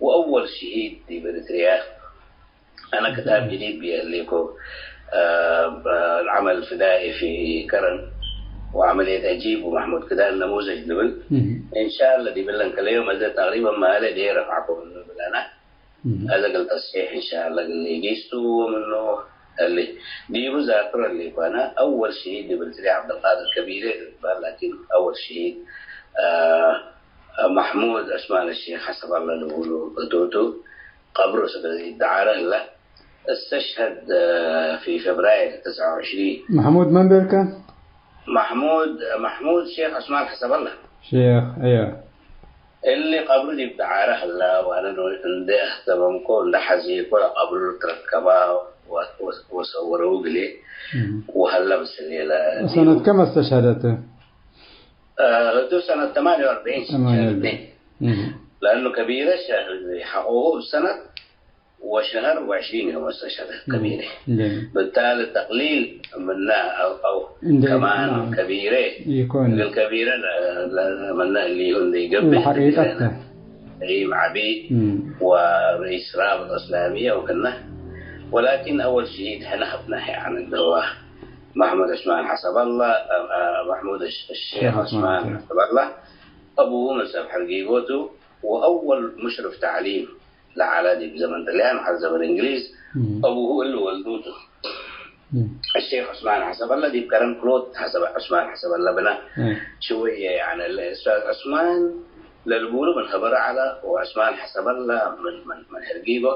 ወአወል ሽሂድ ዲብ ኤሪትርያ። አነ ክታብ ጀዲድ ብዬ እሊኮ፣ አ፣ አልዐመል ፍዳኢ ፊ ከረን ወዐመልየት አጂብ ወመሕሙድ ክዳን ነሙዘጅ ልብል። እም። እንሻአላህ ዲብለን ከለ ዮም አዜ ተቅሪበን ማለ ዴ ረፍዐኮ ምኑ ብለና። እህ። አዜ እግል ተስሒሕ እንሻአላህ እግል ጊስቱ ወምኑ እሊ ዲቡ ዛክሮ እሊ ኮነ፣ አወል ሺ ዲብ ኤሪትርያ ዐብደልቃድር ከቢሬ ልትበሀል፣ ላኪን አወል ሺ፣ አ፣ መሕሙድ ዑስማን አሼክ ሐሰበላህ ልቡሉ ህቱ ቱ፣ ቀብሩ ሰገድ ይደዓረ ህለ። እስተሽሀድ፣ አ፣ ፊ ፌብራይር ተስዐ ወዕሽሪን። መሕሙድ መን ቤልከ? መሕሙድ፣ መሕሙድ ሼክ ዑስማን ሐሰበላህ። ሼክ፣ አየ። እሊ ቀብሩ ዲብ ደዓረ ህላ፣ ወአነ እንዴ አህተመምኮ እንዴ ሐዜኮ ለቀብሩ ልትረከባ ወ-፣ ወ-፣ ወሰወረው እግሌ እም። ወሀለ ምስሌ ለ-፣ ሰነት ከም አስተሽሀደት? አ፣ ህቱ ሰነት ተማንየ ወአርበዒን ተማንየ ወአርበዒን። እም። ለአኑ ከቢረ ሸ-፣ ሐቆሁ እብ ሰነት ወሸሀር ወዕሽሪን ዮም አስተሽሀደ እም። ከቢረ። ጀሚል። ብታሊ ተቅሊል ምነ አው፣ አው እንዴ፣ ከማን ናም። ከቢረ፣ ይኮን። እግል ከቢረ ለ-፣ ለ-፣ ምነ እሊሁ እንዴ ይገብእ ለሐቂቀት። ከቢረ። ዒም ዐቢ እም። ወረኢስ ራብጠ እስላሚየ ወክነ። ወላኪን አወል ሸሂድ ሕነ ሀብነ፣ ያኒ፣ እንደ ህወ መሕሙድ ዑስማን ሐሰበላህ፣ አ-፣ አ-፣ መሕሙድ ሸ-፣ ሸይኽ ሸይኽ ዑስማን ዑስማን ሐሰበላህ። አቡሁ ምን ሰብ ሐርጊጎቱ ወአወል ሙሽርፍ ተዕሊም ለዐለ ዲብ ዘመን ጥልያን ሐር ዘመን እንግሊዝ፣ እም። አቡሁ እሊ ወልዱ ቱ። እም። አሸይኽ ዑስማን ሐሰበላህ ዲብ ከረን ክሎት ሐሰበ-፣ ዑስማን ሐሰበላህ ብነ እም። ሽወየ፣ ያኒ፣ ለኡስታዝ ዑስማን ለልቡሉ ምን ሀበረ ዐለ፣ ወዑስማን ሐሰበላህ ምን፣ ምን፣ ምን ህርጊጎ።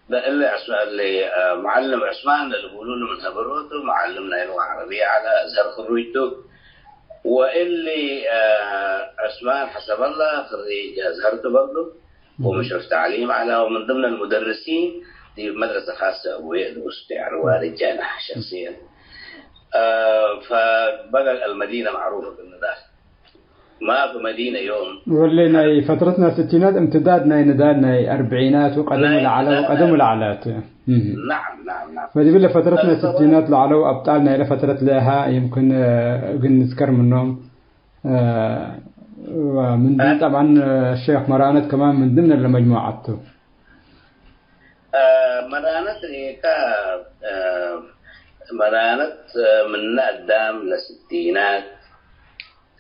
ለእሊ ዑስ-፣ እሊ፣ አ፣ መዓልም ዑስማን ለልቡሉ ምን ሀበሮቱ፣ መዓልም ናይ ሉገ ዐረብየ ዐለ፣ አዝሀር ክሩጅ ቱ። ወእሊ፣ አ፣ ዑስማን ሐሰበላህ ክሪጅ አዝሀር ቱ በርዱ። ወሙሽረፍ ተዕሊም ዐለ፣ ወምን ድምን አልሙደርሲን ዲብ መድረሰ ካሰ አቡዬ እድሩስ ዲብ ዐርዋሪ ጀና ሸክስየን። አ፣ ፈበገ አልመዲነ መዕሩፈ ብንዳል። ማፊ መዲነ ዮም። ወሌ ናይ ፈትረት ናይ ስቲናት እምትዳድ ናይ ንዳል ናይ አርብዒናት ወቀደሙ ናይ ለዐለ ንዳል ወቀደሙ ናይ ለዐለ ቱ። እህ። ናም፣ ናም፣ ናም። ፈዲብለ ፈትረት ናይ ፈትረት ስቲናት ለዐለው አብጣል ናይለ ፈትረት ለሀ ይምክን፣ አ፣ እግል ንዝከር ምኖም። አ፣ ወምን ድን አ- ጠብዓን ሼክ መራነት ከማን ምን ድምነ ለመጅሙዐት ቱ። አ፣ መራነት ሬካ፣ አ፣ መራነት፣ አ፣ ምነ አዳም ለስቲናት፣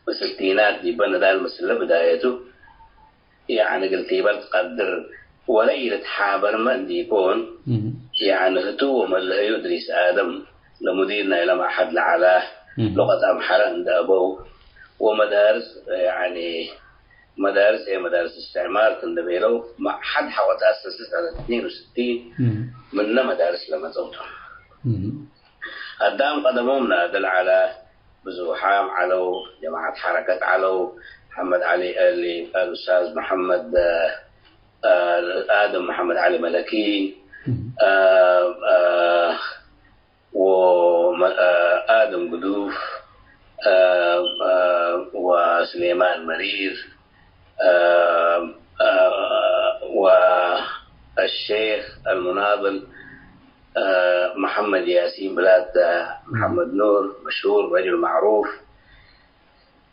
ወስቲናት ዲበ ንዳል ምስለ ብዳየቱ፣ ያኒ እግል ቲበል ትቀድር ወለ ኢልትሓበርመ እንዲኮን፣ እህ። ያኒ ህቱ ወመለሀዩ እድሪስ አደም ለሙዲር ናይለ መዕሀድ ለዐለ እህ። ሉቀት አምሐረ እንደ አበው፣ ወመዳርስ፣ ያኒ፣ መዳርስ ኤ መዳርስ እስትዕማር እንደ ቤለው፣ መዓሐድ ሐቆ ተአሰሰት ሰነት እትኔን ወስቲን፣ ምነ መዳርስ ለመጸውቱ። አዳም ቀደሞም ናድል ዐለ፣ ብዙሓም ዐለው፣ ጀማዐት ሐረከት ዐለው፣ መሐመድ ዐሊ፣ እሊ፣ አልኡስታዝ መሐመድ፣ አ፣ አደም መሐመድ ዐሊ መለኪ፣ አ፣ አ፣ ወመ-፣ አ፣ አደም ግዱፍ፣ አ፣ አ፣ ወስሌማን መሪር፣ አ፣ አ፣ ወአሼክ አልሙናድል፣ አ፣ መሐመድ ያሲን ብላታ፣ መሐመድ ኑር መሽሁር ረጅል ማዕሩፍ።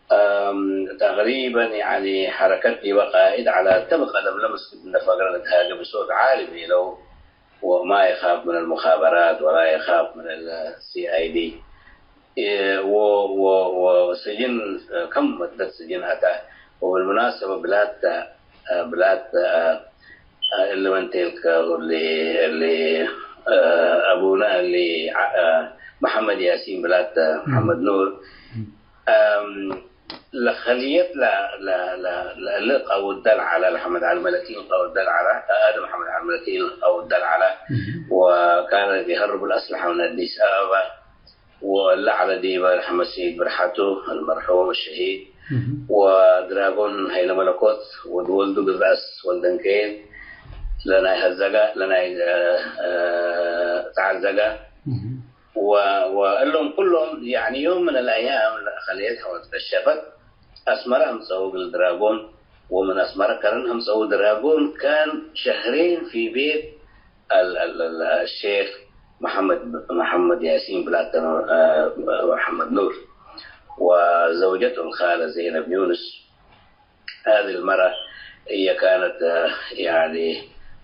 አም፣ ተቅሪበን፣ ያኒ፣ ሐረከት ዲበ ቃኢድ ዐለ፣ እተ ብቀደም ለመስጊድ እንደ ፈግረ ንትሃገ ብሶት ዓሊ ቤለው፣ ወማ ይኻፍ ምን አልሙኻበራት ወላ ይኻፍ ምን አልሲ አይ ዲ። እ፣ ወ-፣ ወ-፣ ወስጅን ከም መደት ስጅን አተ። ወብልሙናሰበ ብላተ፣ አ፣ ብላተ፣ አ፣ አ፣ እሊ መን ቴልከ እሊ፣ እሊ፣ አ፣ አቡነ እሊ፣ አ፣ አ፣ መሐመድ ያሲን ብላተ፣ መሐመድ ኑር፣ አም፣ ለኸልየት ለ-፣ ለ-፣ ለ-፣ ለእሊ ቀውደል ዐለ፣ ለሐመድ ዐሊ መለኪ ቀውደል ዐለ፣ አደም ሐመድ ዐሊ መለኪ ቀውደል ዐለ፣ ወካነ የሀርቡ ለአስለሐ ምን አዲስ አበባ፣ ወእለ ዐለ ዲበ ለሐመድ ሰይድ ብርሐቱ አልመርሑም አሸሂድ፣ ወድራጎን ሀይለ መለኮት፣ ወድ ወልዱ ግዝአስ ወልደንኬን፣ ለናይ ሀዘጋ፣ ለናይ፣ አ፣ አ፣ ተዓዘጋ፣ ወ-፣ ወእሎም ኩሎም፣ ያኒ፣ ዮም ምን አልአያም ለአኸልየት ሐወት ከሸፈት አስመረ አምጸው እግል ድራጎን፣ ወምን አስመረ ከረን አምጸው። ድራጎን ካን ሸህሬን ፊ ቤት አል-፣ አል-፣ አል-፣ አልሼክ መሐመድ፣ መሐመድ ያሲን ብላተ፣ አ፣ መሐመድ ኑር ወዘውጀቱ አልኻለ ዘይነብ ዩንስ። هذه المرأة هي كانت، آه، يعني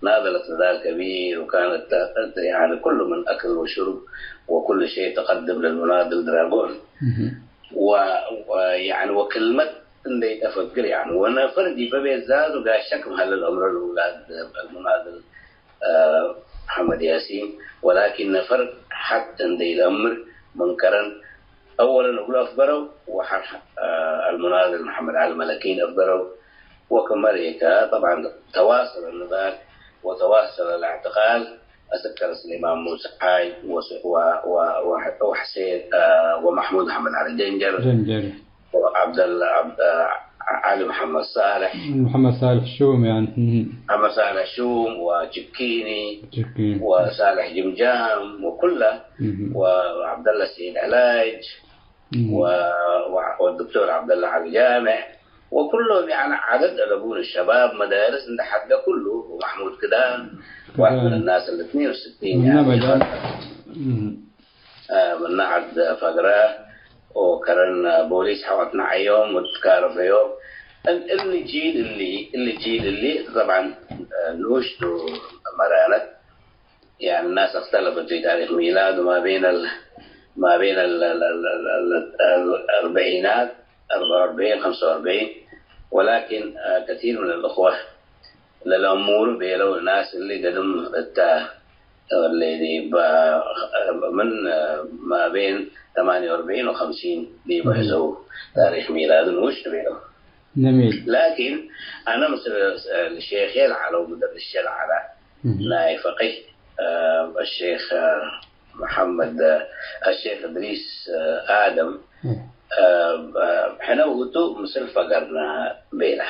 ناضلت نضال كبير، وكانت، آه، يعني كل من أكل وشرب وكل شيء تقدم للمناضل دراغون. و-، و-، يعني وكلمة እንዴ ተፈግር፣ يعني ወነፈር ዲበ ቤት ዛቱ ጋሻ ክም ሀለ ለአምሮ ለውላድ አልሙናድል አ፣ መሐመድ ያሲን፣ ወላኪን ነፈር ሐድ እንዴ ኢለአምር ምን ከረን፣ አወለን እግሉ አፍገረው፣ ወሐር፣ አ፣ አልሙናድል መሐመድ ዐሊ መለኪን አፍገረው። ወክመ ሌከ፣ ጠብዐን፣ ተዋሰለ ንዳል ወተዋሰለ ለእዕትቃል አስከረ ስሌማን ሙሳ ሓይ ወስ-፣ ወ-፣ ወ-፣ ወ-፣ ወሕሴን፣ አ፣ ወመሕሙድ መሐመድ ዐሊ ጀንጀር። ጀንጀር። ወዐብደላ ዐብ-፣ ዐሊ መሐመድ ሳልሕ። መሐመድ ሳልሕ ሹም፣ ያኒ። እህ። መሐመድ ሳልሕ ሹም ወችኪኒ ችኪኒ። ወሳልሕ ጅምጃም ወኩለ እህ። ወዐብደላ ሰይድ ዕላጅ እህ። ወ-፣ ወ-፣ ወዶክቶር ዐብደላ ዐሊ ጃምዕ ወኩሎም፣ ያኒ፣ ዐደድ አለቡን ሸባብ መዳርስ እንደ ሐደ ኩሉ ወመሕሙድ ክዳን ክዳን። ዋሕድ ምን ናስ እልትኒን ወስቲን፣ ምነ ያኒ፣ መጃል። እህ። አ፣ ምነ ዐድ ፈግረ ወከረን ቦሊስ ሐቆ ትነዐዮም ወትካረፈዮም። እን-፣ እሊ ጂል እሊ፣ እሊ ጂል እሊ ጠብዐን፣ አ፣ ንኡሽ ቱ መራነት። ያኒ ናስ እክተለፈት ፊ ታሪክ ሚላድ ወማ በይነ ል-፣ ማ በይነ ል-፣ ል-፣ ል-፣ ል-፣ ል-፣ አልአርበዒናት፣ አርበዓ ወአርበዒን፣ ኸምሰ ወአርበዒን። ወላኪን፣ አ፣ ከቲር ምን አልእኽወ ለለአሙሩ ቤለው ናስ እሊ ገድም እተ እሊ ዲብ ምን ማቤን ተማንየ ወአርበዒን ወኸምሲን ዲብ እህ። ሕዘው ታሪክ ሚላድን ውሽጥ ቤለው። ጀሚል። ላኪን አነ ምስል ሼኬ ለዐለው ምደርሼ ለዐለ እህ። ናይ ፈቂህ፣ አ፣ አሼክ መሐመድ፣ አሼክ እድሪስ አደም፣ እህ። አ፣ ሕነ ውእቱ ምስል ፈገርና ቤለ።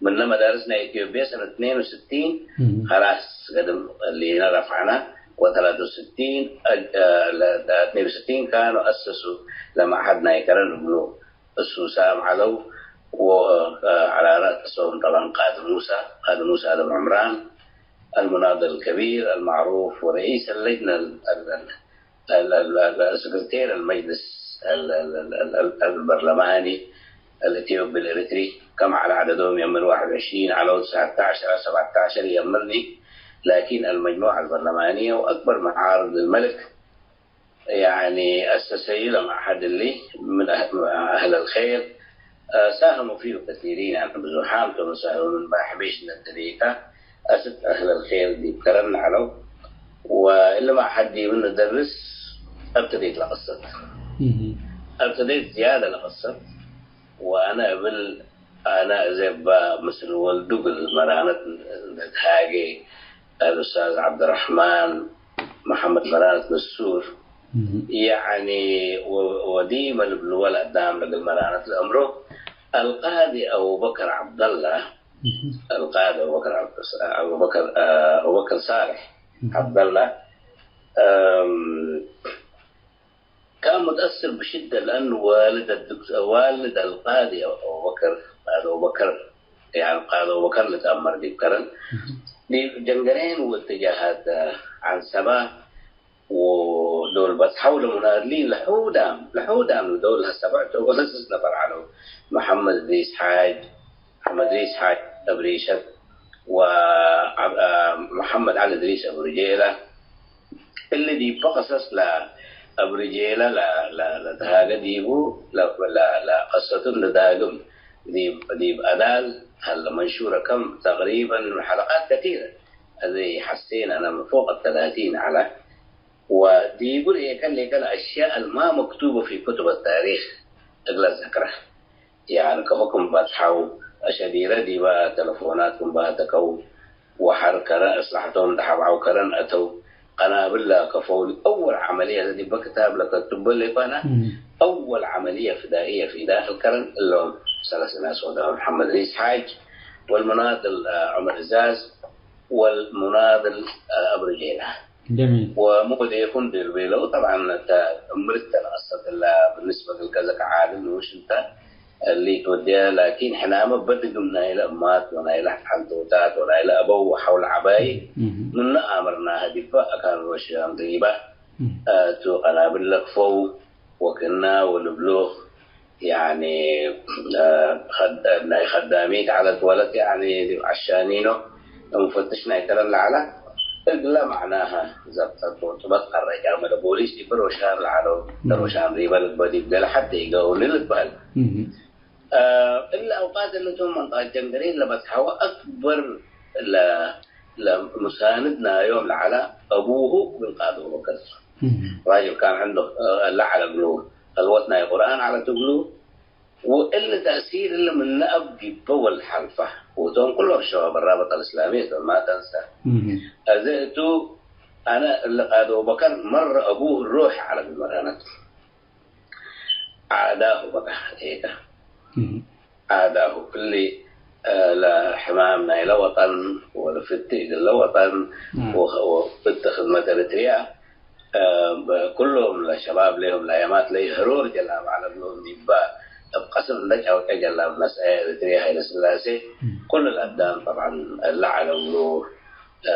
ምነ መዳርስ ናይ ኢትዮጵየ ሰነት ትኔን ወስቲን እም። ከላስ ገድም እሊነ ረፍዐነ፣ ወተላተ ወስቲን አጅ-፣ አ፣ ለ-፣ ለ-፣ ትኔን ወስቲን ካኑ አሰሱ ለመዕሀድ ናይ ከረን እግሉ እሱ ሳም ዐለው፣ ወ-፣ አ፣ ዐለ ረአሶም ጠበን ቃዲ ሙሳ፣ ቃዲ ሙሳ አደም ዑምራን፣ አልሙናድል ከቢር አልማዕሩፍ ወረኢስ አለጅነ አል-፣ አል-፣ አል-፣ ال-، ال-، ال-، سكرتير المجلس ال-، ال-، ال-، ال-، ال-، البرلماني الإثيوبي الإريتري، كم على عددهم يمر؟ واحد وعشرين، على تسعتاشر، سبعتاشر يمرني. لكن المجموعة البرلمانية وأكبر معارض للملك، يعني، أسس لهم أحد اللي من أه-، أهل الخير، آه، ساهموا فيه كثيرين، يعني، ብዙሓም ቶም ሳህሙ ምን ባሕቢሽ ነደሪካ፣ አስክ አህለል ኼር ዲብ ከረን ዐለው፣ ወእሊ መዕሀድ ዲብ ንደርስ አብተዴት ለቀሰት። እህ። አብተዴት ዝያደ ለቀሰት። ወአነ እብል አነ እዜ እበ ምስል ወልዱ እግል መራነት እንዴ ተሃጌ፣ አልኡስታዝ ዐብደረሕማን መሐመድ መራነት ንሱር፣ እህ። ያዕኒ ወ-፣ ወዲመ ልብልወ ለአዳም ለእግል መራነት ለአምሮ፣ አልቃዲ አቡበከር ዐብደላ፣ እህ። አልቃዲ አቡበከር ዐብደ-፣ አቡበከር፣ አቡበከር ሳልሕ እህ። ዐብደላ፣ እም፣ كان متأثر بشدة لأنه والد الدكتور، والد القاضي أبو بكر، قاضي أبو بكر، يعني قاضي أبو بكر لتأمر ديب كرن. ديب جنجرين واتجاهات عنسبة ودول بس حول مناضلين لحودام، لحودام دول هسه بعتوا ونسس نفر عنه. محمد إدريس حاج، መሐመድ እድሪስ ሓጅ አብሪሸት ወዐብ-፣ አ፣ መሐመድ ዐሊ እድሪስ አብርጄለ። እሊ ዲበ ቀሰስ ለአብርጄለ ለ-፣ ለ-፣ ለተሃገ ዲቡ ለ-፣ ለ-፣ ለቀሰቱ እንደ ዳግም ዲብ፣ ዲብ አዳል ሀለ መንሹረ ከም ተቅሪበን ሐለቃት ከቲረ። አዜ ሐሴን አነ ምን ፎቅ ተላቲን ዐለ። ወዲቡ ርኤ ከሌ ከለ አሽያእ አልማ መክቱበ ፊ ኩቱብ ታሪክ እግለ ዘክረ። ያኒ ከፎ ክም ባጽሐው፣ አሸዲረ ዲበ ተለፎናት ክም ባተከው፣ ወሐር ከረ እስላሕቶም ደሐብዐው ከረን አተው፣ ቀናብል ለአከፈው። አወል ዐመልየ ዲበ ክታብ ለከትበ ሌባና፣ እም። አወል ዐመልየ ፍዳኢየ ፊ ዳክል ከረን እሎም ሰለስ ናስ ወደ መሐመድ ሪስ ሓጅ ወልሙናድል፣ አ፣ ዑመር እዛዝ ወልሙናድል፣ አ፣ አብርጄላ። ጀሚል። ወሙቅዴኩም ድርቤለው። ጠብዓን፣ እተ እምርተ ለቀሰት እላ ብንስበ እግል ገዘ ከዓድል ንኡሽ እንተ እሊ ትወድያ፣ ላኪን ሕናመ በድግም ናይለ እማት ወናይለ ሐልቶታት ወናይለ አበው ወሐውል ዐባይ እህ። ምነ አመርናሀ ዲበ አካን ሮሽዳን ሪባ እህ። ቱ ቀናብል ለክፈው ወክና ወልብሎ። ያኒ፣ አ፣ ኸድ-፣ ናይ ኸዳሚት ዐለት ወለት፣ ያኒ፣ ዲብ ዐሻኒኖ ሙፈትሽ ናይ ከረን ለዐለ፣ እግለ መዕናሀ ዘብጠት ወጥበት ቀረጃመ ለቦሊስ ዲብ ሮሻን ለዐለው፣ እም። ለሮሻን ሪበ ልግበእ ዲብ ገሌ ሐቴ ኢገውኒ ልትበህል። እም። አ፣ እለ አውቃት እለ ቶም መንጠቀት ጀንገሬን ለበጽሐወ አክበር ለ-፣ ለሙሳንድ ናዮም ለዐለ አቡሁ እግል ቃዲ አቡበከር። እም። ራጅል ካን ዐንዶ፣ አ፣ ለዐለ እግሉ። ከልወት ናይ ቁርአን ዐለት እግሉ፣ ወእሊ ተእሲር እሊ ምነ አብ ዲበ ወልድ ሐልፈ፣ ወቶም ኩሎም ሸባብ አራበጠ አልእስላምየት ወማ ተንሰ። እህ። አዜ እቱ፣ አነ እሊ ቃዲ አቡበከር መረ አቡሁ ሮሕ ዐለ ምን መራነት። ዓዳሁ በቃ ሄከ። እህ። ዓዳሁ እሊ፣ አ፣ ለሕማም ናይለ ወጠን ወለፍቲ እግለ ወጠን እህ። ወ-፣ ወፍቲ ክድመት ኤረትርያ አ፣ በ-፣ ኩሎም ለሸባብ ሌሆም ለአያማት ለይህሮር ጀላብ ዐለ እግሎም ዲባ እብ ቀስር እንደ ጫውቄ ጀላብ ነስአ ኤረትርየ ሀይለ ስላሴ እም። ኩሉ ለአዳም ጠብዓን እለ ዐለ እግሉ፣ አ፣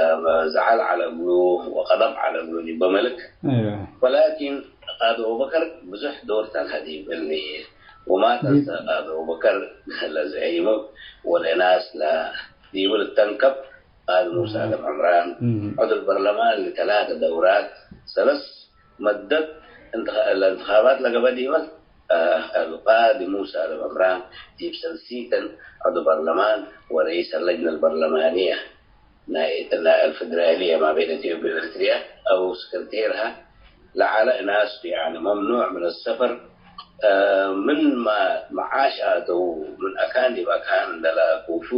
ዘዐል ዐለ እግሉ ወቀደብ ዐለ እግሉ ዲበ መልክ። አይዋ። ወላኪን ቃዲ አቡበከር ብዙሕ ዶር ተልሀ ዲብ እሊ ወማ ተንሰ ዲብ ቃዲ አቡበከር ለዘዒሙ ወለናስ ለዲቡ ልተንከብ ቃዲ ሙሳ እም። አደም ዕምራን፣ እም። ዐዱ በርለማን ለተላተ ደውራት፣ ሰለስ መደት እንትኸ-፣ ለእንትኻባት ለገበ ዲበ፣ አ፣ አልቃዲ ሙሳ አደም ዕምራን ዲብ ሰልሲተን ዐዱ በርለማን ወረኢስ አለጅነ አልበርለማንየ ናይ፣ ናይ አልፌደራልየ ማበይነ ኢትዮጵያ ወኤሪትርያ አው ሰክረቴርሃ ለዐለ እናስ ቱ፣ ያኒ፣ መምኑዕ ምን አሰፈር፣ አ፣ ምን ማ-፣ መዓሽ አተው፣ ምን አካን ዲብ አካን እንደ ለአኩፉ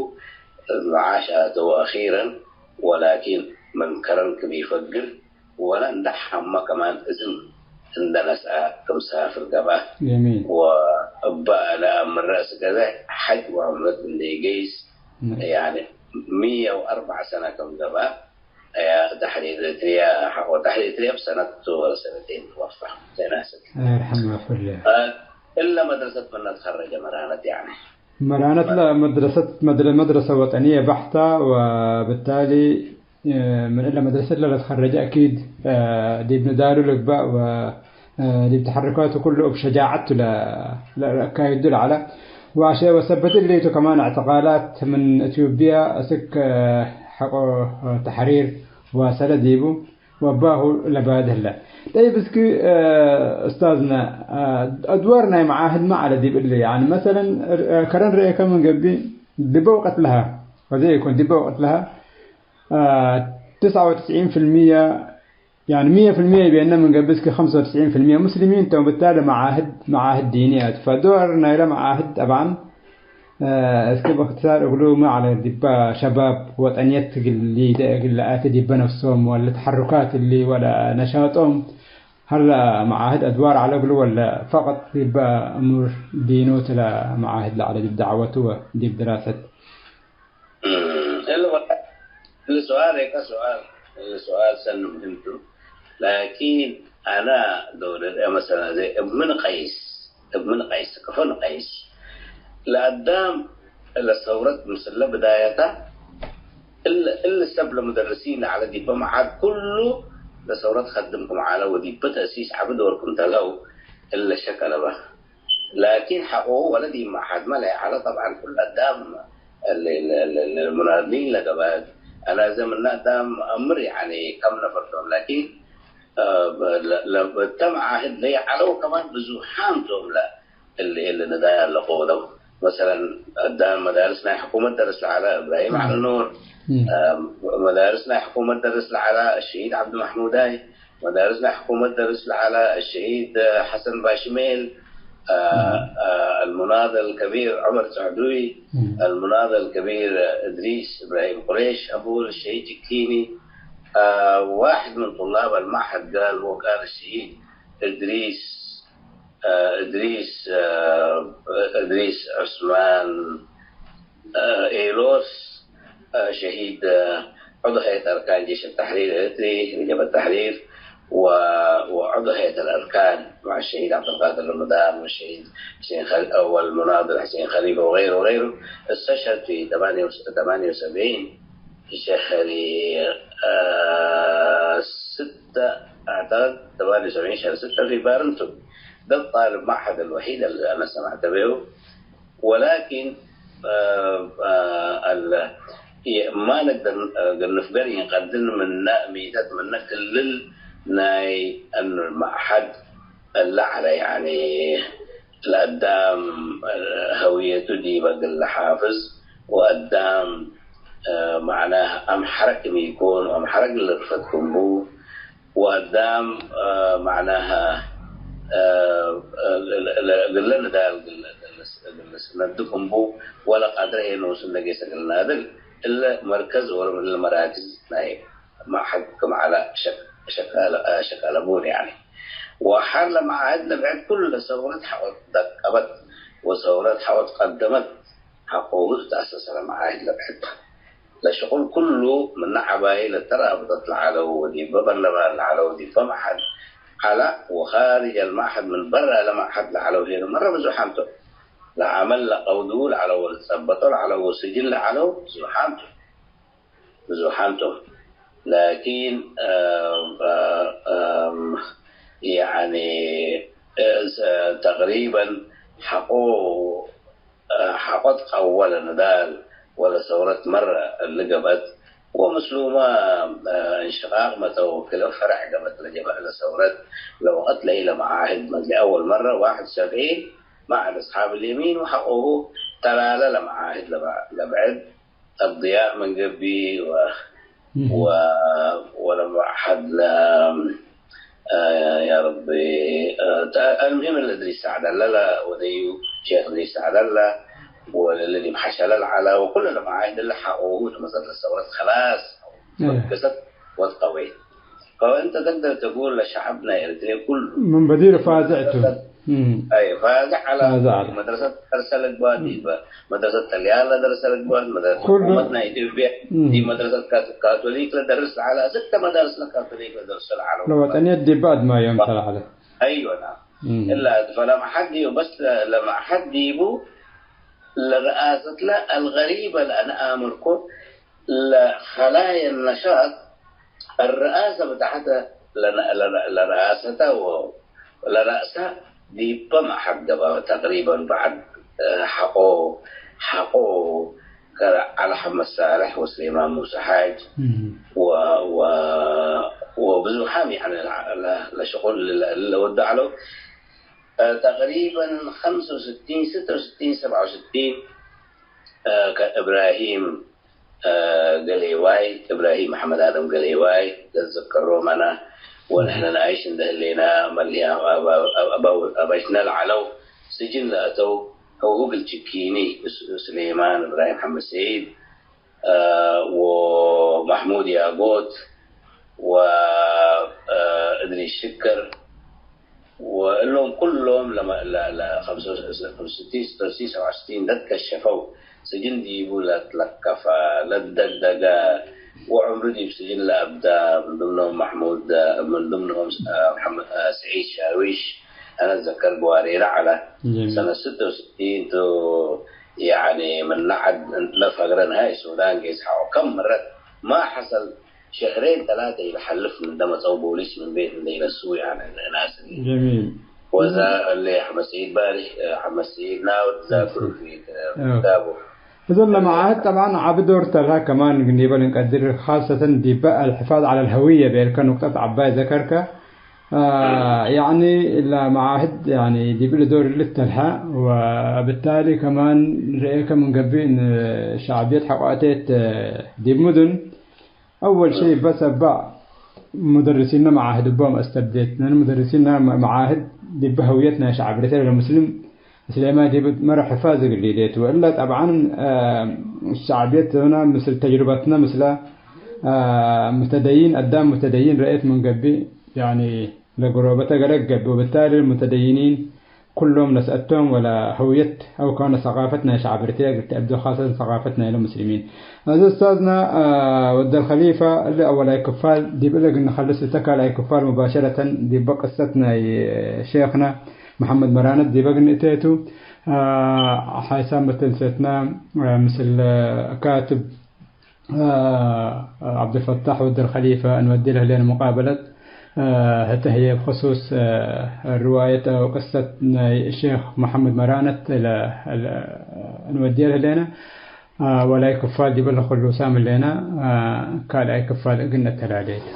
መዓሽ አተው አኺረን፣ ወላኪን ምን ከረን ክም ኢፈግር ወለ እንደ ሐመ ከማን እዝን እንደ ነስአ ክም ሳፍር ገብአ። ጀሚል። ወእበ ለአምር ረአስ ገዘ ሐጅ ወዕምረት እንደ ኢገይስ፣ ነ- ያኒ፣ ምየ ወአርበዕ ሰነ ክም ገብአ። ያ፣ ተሕሪር ኤሪትርያ፣ ሐቆ ተሕሪር ኤሪትርያ ብሰነት ወለ ሰነቴን ትወፈ። ሴናስት። አላህ ይርሐሙ ወየግፊር ለሁ። አ፣ እለ መድረሰት ምነ ትኸረጀ መራነት፣ ያኒ። መራነት ለመድረሰት፣ መድረ-፣ መድረሰ ወጠንየ በሕተ፣ ወብታሊ፣ እ፣ ምን እለ መድረሰት ለለትኸረጀ አኪድ፣ እ፣ ዲብ ንዳሉ ልግበእ ወ ዲብ ተሐርካቱ ኩሉ እብ ሸጃዐት ለ-፣ ለ-፣ ለአካይዱ ለዐለ። ወአሸ-፣ ወሰበት እሊቱ ከማን እዕትቃላት ምን ኢትዮጵያ እስክ ሐቆ ተሕሪር ዋሰለ ዲቡ ወባሁ ለባድህ ለ። ጠይብ እስኪ፣ ኡስታዝነ፣ አድዋር ናይ መዓህድ ማ ዐለ ዲብ እሊ? ያኒ መሰለን ከረን ረኤከ ምን ገብእ ዲበ ወቀት ለሀ፣ ወዘ ኢኮን ዲበ ወቀት ለሀ፣ ትስዐ ወትስዒን ፊልምየ ያኒ፣ ሚየ ፊልሚየ ኢቤነ ምን ገብእ እስክ፣ ኸምሰ ወትስዒን ፊልሚየ ሙስሊሚን ቶም። ብታሊ መዓህድ፣ መዓህድ ዲንያት። ፈዶር ናይለ መዓህድ ጠብዓን፣ እ፣ እስክ ብእክትሳር እግሉ ሚ ዐለ፣ ዲበ ሸባብ ወጠንየት እግል ሊደ እግል ለአቲ ዲበ ነፍሶም ወለ ተሐሩካት እሊ ወለ ነሻጦም ሀለ መዓህድ አድዋር ዐለ እግሉ ወለ ፈቅጥ ዲበ እሙር ዲኑ እትለ መዓህድ ለዐለ ዲብ ደዕወቱ ወዲብ ድራሰት? እም፣ እሊ ወ-፣ እሊ ሱኣል ሄከ ሱኣል፣ እሊ ሱኣል ሰኒ ሙሂም ቱ። ላኪን አነ ዶል እርኤ መሰለን፣ ዘይ እብ ምን ቀይስ፣ እብ ምን ቀይስ፣ ከፎ ንቀይስ። ለአዳም ለሰውረት ምስለ ብዳየታ፣ እሊ፣ እሊ ሰብ ለሙደርሲን ለዐለ ዲበ መዓድ ኩሉ ለሰውረት ከድም ክም ዐለ ወዲበ ተእሲስ ዐቢ ዶር ክም ተለው እለ ሸክ አለበ። ላኪን ሐቆሁ ወለ ዲብ መዓሀድመ ለይዐለ። ጠብዐን ኩል አዳም እሊ፣ እሊ፣ እሊ፣ እሊ ሙናድሊን ለገበት አላዘ ምነ አዳም አምር፣ ያኒ፣ ከም ነፈር ቶም። ላኪን፣ አ፣ ለ-፣ ለ-፣ እተ መዓህድ ለይዐለው ከማን ብዙሓም ቶም ለ-፣ እሊ፣ እሊ ንዳይ አለቆ ለው። መሰለን፣ አዳም መዳርስ ናይ ሕኩመት ደርስ ለዐለ እብራሂም ዐሊ ኑር፣ እም። አ፣ መዳርስ ናይ ሕኩመት ደርስ ለዐለ አሸሂድ ዐብዱ መሕሙዳይ፣ መዳርስ ናይ ሕኩመት ደርስ ለዐለ አሸሂድ ሐሰን ባሽሜል፣ አ፣ እም። አ፣ አልሙናድል ከቢር ዑመር ጸዕዱይ፣ እም። አልሙናድል ከቢር እድሪስ እብራሂም ቁሬሽ፣ አቡ አሸሂድ ጅኪኒ፣ አ፣ ዋሕድ ምን ጡላብ አልመዕሀድ ጋል ወጋል አሸሂድ እድሪስ፣ አ፣ እድሪስ፣ አ፣ እድሪስ ዑስማን፣ አ፣ ኤሎስ፣ አ፣ ሸሂድ፣ አ፣ ዑዱ ሀይአት አርካን ጄሽ ተሕሪር ኤረትሪ፣ ጀብሀት ተሕሪር፣ ወ-፣ ወዑዱ ሀይአት አልአርካን መዕ ሸሂድ ዐብዱልቃድር ረመዳን ወሸሂድ ሕሴን ከል-፣ ወልሙናድል ሕሴን ከሊፈ ወገይሩ ወገይሩ፣ እስተሸህድ ፊ ተማንየ ወስ-፣ ተማንየ ወሰብዒን ሸህሪ፣ አ፣ ستة، أعتقد ثمانية وسبعين شهر ستة في بارنتو. ده الطالب معهد الوحيد اللي أنا سمعت به. ولكن، آه، آه، ال-، ي-، ما نقدر، آه، نفقر ينقدر منا ميتات منا كل ناي أن المعهد اللي على، يعني، ለአዳም፣ አ፣ ሀውየቱ ዲበ እግል ለሓፍዝ ወአዳም፣ አ፣ መዕናህ አምሐረ ክም ኢኮን ወአምሐረ እግል ልርፈት ክም ቡ ወአዳም፣ አ፣ መዕናህ፣ አ፣ አ፣ ለ-፣ ለ-፣ እግለ ንዳል እግል፣ እግል ልስነዱ ክም ቡ ወለቃድረ ሄኖስ እለ ጌሰ እግል ናድል እለ መርከዝ ወለም እለ መራክዝ ናይ መዐሀድ ክም ዐለ ሸክ-፣ ሸክ አለ-፣ ሸክ አለቡን፣ ያኒ። ወሐር ለመዓህድ ለብዕድ ኩሉ ለሰውረት ሐቆት ደቀበት ወሰውረት ሐቆት ቀደመት ሐቆሁ ትትአሰሰ ለመዓህድ ለብዕድ። ለሽቁል ኩሉ ምነ ዐባይ ለተራብጠት ለዐለው ወዲበ በርለማን ለዐለው ዲበ መዓሀድ ዐለ ወካርጅ አልመዓሀድ ምን በረ ለመዓሀድ ለዐለው ሄሉ መረ ብዙሓም ቶም። ለዐመል ለቀውዱ ለዐለው ወልትጸበጦ ለዐለው ወስጅን ለዐለው ብዙሓም ቶም። ብዙሓም ቶም። ላኪን፣ አ፣ አ፣ አም፣ ያኒ፣ አ፣ ሰ-፣ ተቅሪበን ሐቆ፣ አ፣ ሐቆ ትቀወ ለንዳል ወለሰውረት መረ እሊ ገብአት ወምስሉመ፣ አ፣ እንሽቃቅ መተው ክልኤ ፈረዕ ገብአት ለጀበህ ለሰውረት ለወቀት ለኢለ መዓህድ መትሊ አወል መረ ዋሕድ ሰብዒን መዓድ አስሓብ አልየሚን ወሐቆሁ ተላለ ለመዓህድ ለበ-፣ ለብዕድ አድያእ ምን ገብእ ወ-፣ እህ። ወ-፣ ወለመዓሀድ ለ-፣ አ፣ ያ ረቢ፣ አ፣ ተ-፣ አልሙሂም እለ እድሪስ ሰዕድ አለ ለወደዩ፣ ሼክ እድሪስ ሰዕድ አለ ወለለ ዲብ ሐሸለ ለዐለ ወኩለ ለመዓህድ እለ ሐቆሁ ተመጸት ለሰውረት ከላስ እህ። ወትገሰት ወትቀዌት። ፈእንተ ተቅደር ተቁል ለሸዐብነ ኤረትርየ ኩሉ ምን በዲር ፋዝዕ ቱ። እም። አይ፣ ፋዝዕ ዐለ። ፋዝዕ ዐለ። መድረሰት ደርሰ ልግባእ፣ እም። ዲበ መድረሰት ጥልያን ለደርሰ ልግባእ፣ መድረሰት ኩሉ። ሕኩመት ናይ ኢትዮጵያ፣ እም። ዲብ መድረሰት ካት-፣ ካቶሊክ ለደርስ ለዐለ፣ ስተ መዳርስ ለካቶሊክ ለደርሱ ለዐለው። ለወጠንየት ዲበ አድማዮም ተ ለዐለ። አይወ፣ ናም። እም። እላ ፈለመሐድ ዲቡ በስ ለ-፣ ለመሐድ ዲቡ ለረአሰትለ አልገሪበ ለአነ አምርኮ ለኸላየ ነሻጥ አረአሰ ብታሐተ ለነ-፣ ለነ-፣ ለረአሰተ ወ-፣ ለረአሰ ዲበ መዐሀድ ገበ ተቅሪበን በዐድ ሐቆ፣ ሐቆ ከዐለ ሐመድ ሳልሕ ወስሌማን ሙሳ ሓጅ እም። ወ-፣ ወ-፣ ወብዙሓም ያኒ ለ-፣ ለ-፣ ለሽቁል ለ-፣ ለወዱ ዐለው። ተቅሪበን ኸምሰ ወስቲን፣ ስተ ወስቲን፣ ሰብዐ ወስቲን፣ አ፣ ከእብራሂም፣ አ፣ ገሌዋይ፣ እብራሂም መሐመድ አደም ገሌዋይ ለትዘከሮም አነ፣ ወንሕነ ነኣይሽ እንደ ህሌና፣ መሊህ አባይሽነ ለዐለው ስጅን ለአተው፣ ሐውሁ እግል ችኪኒ፣ ስ-፣ ስሌማን እብራሂም፣ ሐመድ ሰዒድ፣ አ፣ ወማሕሙድ ያጎት፣ ወ፣ አ፣ እድሪስ ሽከር፣ ወእሎም ኩሎም ለመ-፣ ለ-፣ ለ-፣ ኸምሰ ወስቲን፣ ስተወስቲን፣ ሰብዓ ወስቲን ለትከሸፈው፣ ስጅን ዲቡ ለትለከፈ፣ ለትደግደገ፣ ወዕምሩ ዲብ ስጅን ለአብዳ፣ ምን ድምኖም መሕሙድ፣ ምን ድምኖም፣ አ፣ መሐመድ፣ አ፣ ሰዒድ ሻዊሽ፣ አነ እትዘከር ግዋሬረ ዐለ። ጀሚል። ሰነት ስተ ወስቲን ቱ፣ ያኒ፣ ምን ለዐድ ለፈግረን ሀይ ሱዳን ጌስ ሐቆ ከም ምረት ማ ሐሰል ሸህሬን ተላተ ኢለሐልፍ ምን ደመጸው ቦሊስ ምን ቤት እንዴ ኢነስኡ፣ ያኒ፣ ናስ እንዴ። ጀሚል። ወዛ እሊ ሐመድ ሰዒድ ባሪሽ፣ ሐመድ ሰዒድ ናውድ ዛክሩ ፊ አዎ። ክታቡ። እዘን ለመዓህድ ጠብዓን ዐቢ ዶር ተልሀ ከማን ዲበ ልንቀድር፣ ካሰተን ዲበ አልሕፋዝ ዐለ አልሀውየ ቤልከ ኑቅጠት ዐባይ ዘከርከ። አ፣ ያኒ ለመዓህድ ያኒ ዲብ እሊ ዶር ልተልሀ ወብታሊ ከማን ርኤከ ምን ገብእ እን ሸዕብየት ሐቆቴት ዲብ ሙዱን አወል ሸይ በሰባዕ ሙደርሲነ መዓህድ እቦም አስተብዴት። ነን ሙደርሲነ መ-፣ መዓህድ ዲብ ሀውየት ናይ ሸዕብ ኤረትርያ ለሙስሊም እስሌማይ ዲብ መረ ሕፋዝ እግል ሊዴት። ወእለ ጠብዓን፣ አ፣ ሸዕብየት ሆነ ምስል ተጅሩበትነ ምስለ፣ አ፣ ሙተደይን፣ አዳም ሙተደይን ረኤት ምን ገብእ፣ ያኒ ለጉሮበተ ገለግ ገብእ። ወብታሊ ሙተደይኒን ኩሎም ነስአቶም ወለ ህውየት አው ካነ ሰቃፈት ናይ ሸዕብ ኤረትርያ እግል ተአብዶ፣ ካሰተን ሰቃፈት ናይለ ሙስሊሚን። አዜ ኡስታዝና፣ አ፣ ወደል ከሊፈ፣ እሊ አወላይ ክፋል ዲብ እለ እግል ንከልስ እተ ካልኣይ ክፋል ሙባሸረተን ዲበ ቅሰት ናይ ሼክነ መሐመድ መራነት ዲበ እግል ንእቴቱ፣ አ፣ ሓይሳም መተንሰትና፣ አ፣ ምስል ካትብ አ፣ ዐብዱልፈታሕ ወደል ከሊፈ እንወዴ ለህሌነ ሙቃበለት፣ አ፣ ህተ ህዬ ብክሱስ፣ አ፣ ርዋየት አው ቅሰት ናይ ሼክ መሐመድ መራነት ለ-፣ ለ-፣ እንወዴ ለህሌነ፣ አ፣ ወላይ ክፋል ዲበ ለክሉ ሳም ህሌነ፣ አ፣ ካልኣይ ክፋል እግል ነተላሌ ተ።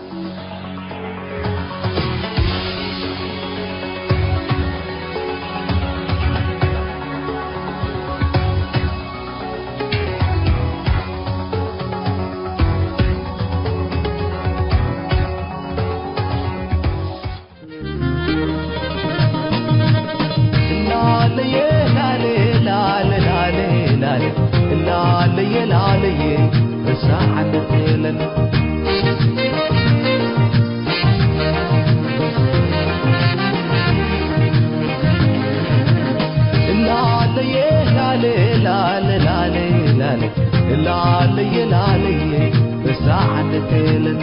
ላለየ ላለ ላለ ላለ ላለ ላለየ ላለየ እሳ ዐለት የለን። ላለየ ላለ ላለ ላለ ላለ ላለየ ላለየ እሳ ዐለት የለን።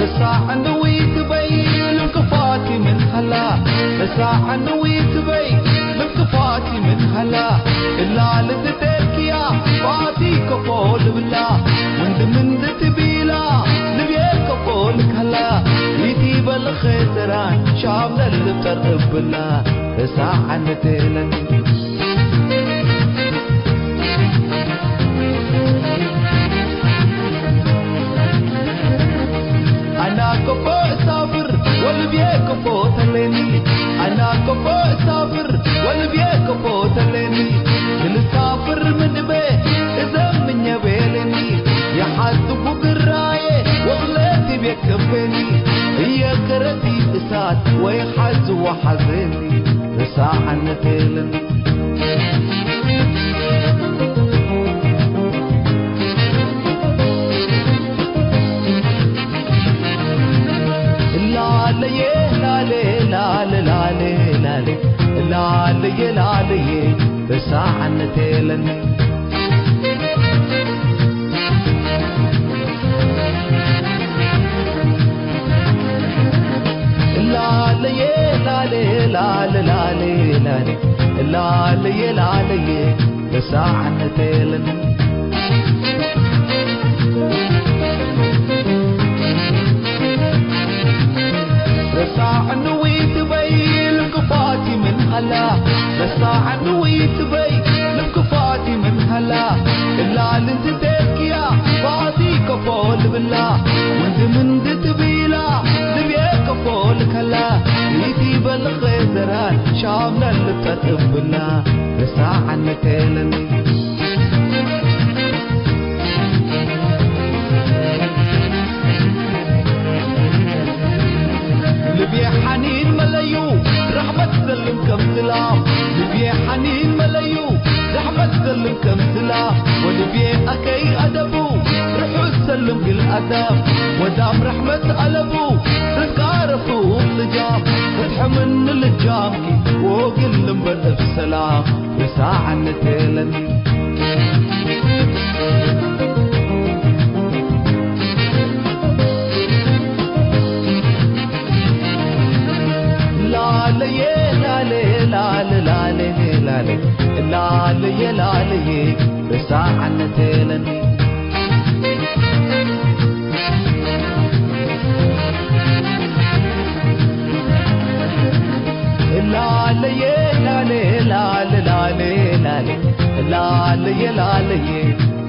እሳ ዕንዊ ትበይ ልንክፋቲ ምን ሀላ፣ እሳ ዕንዊ ትበይ ልንክፋቲ ምን ሀላ፣ እላ ልትደርክያ ፋቲ ከፎ ልብላ፣ ወንድም እንድትቢላ ልብየ ከፎ ልከላ፣ ኢቲ በልኸ ተራን ሻም ለልብጠር እብላ። እሳ ዐነት የለን። አና ከፎ እሳፍር ወልብዬ ከፎ ተሌኒ። አና ከፎ እሳፍር ወልብዬ ከፎ ተሌኒ። ክልሳፍር ምንበ እዘምኘ ቤለኒ። የሓዝኩ ግራዬ ወቅለት ቤት ከበኒ። እየ ከረቲ እሳት ወይ ሓዝ ወሓዘኒ። እሳ ዐነት የለን። ላለየ ላለ ላለ ላለ ላለ ላለየ ላለየ እሳ ዐነት የለን። ላለየ ላለ ላለ ላለ ላለ ላለየ ላለየ እሳ ዐነት የለን። እሳ ዕንዊ ትበይ ልንክፋቲ ምን ሀላ፣ እሳ ዕንዊ ትበይ ልንክፋቲ ምን ሀላ፣ እላ ልንትቴክያ ባቲ ከፎ ልብላ፣ ወንድም እንድትቢላ ልብየ ከፎ ልከላ፣ ኢቲ በልኸ ዘራን ሻም ለልጠጥ እብላ፣ እሳ ዐነት የለን። ከምስላ ወልቤ አከይ አደቡ፣ ርሑስ ሰልም ግል አዳም፣ ወዳም ረሕመት አለቡ፣ ርዝቃ ረፉቅ ልጃም፣ ፍትሐ ምን ልጃምኪ፣ ወግል ልንበር እብ ሰላም፣ ወሳዐነት ለኒ። ላለየ ላለ ላለ ላለ ላለ ላለየ ላለየ በሳዕነት ለኒ። ላለየ ላለ ላለ ላለ ላለ ላለየ ላለየ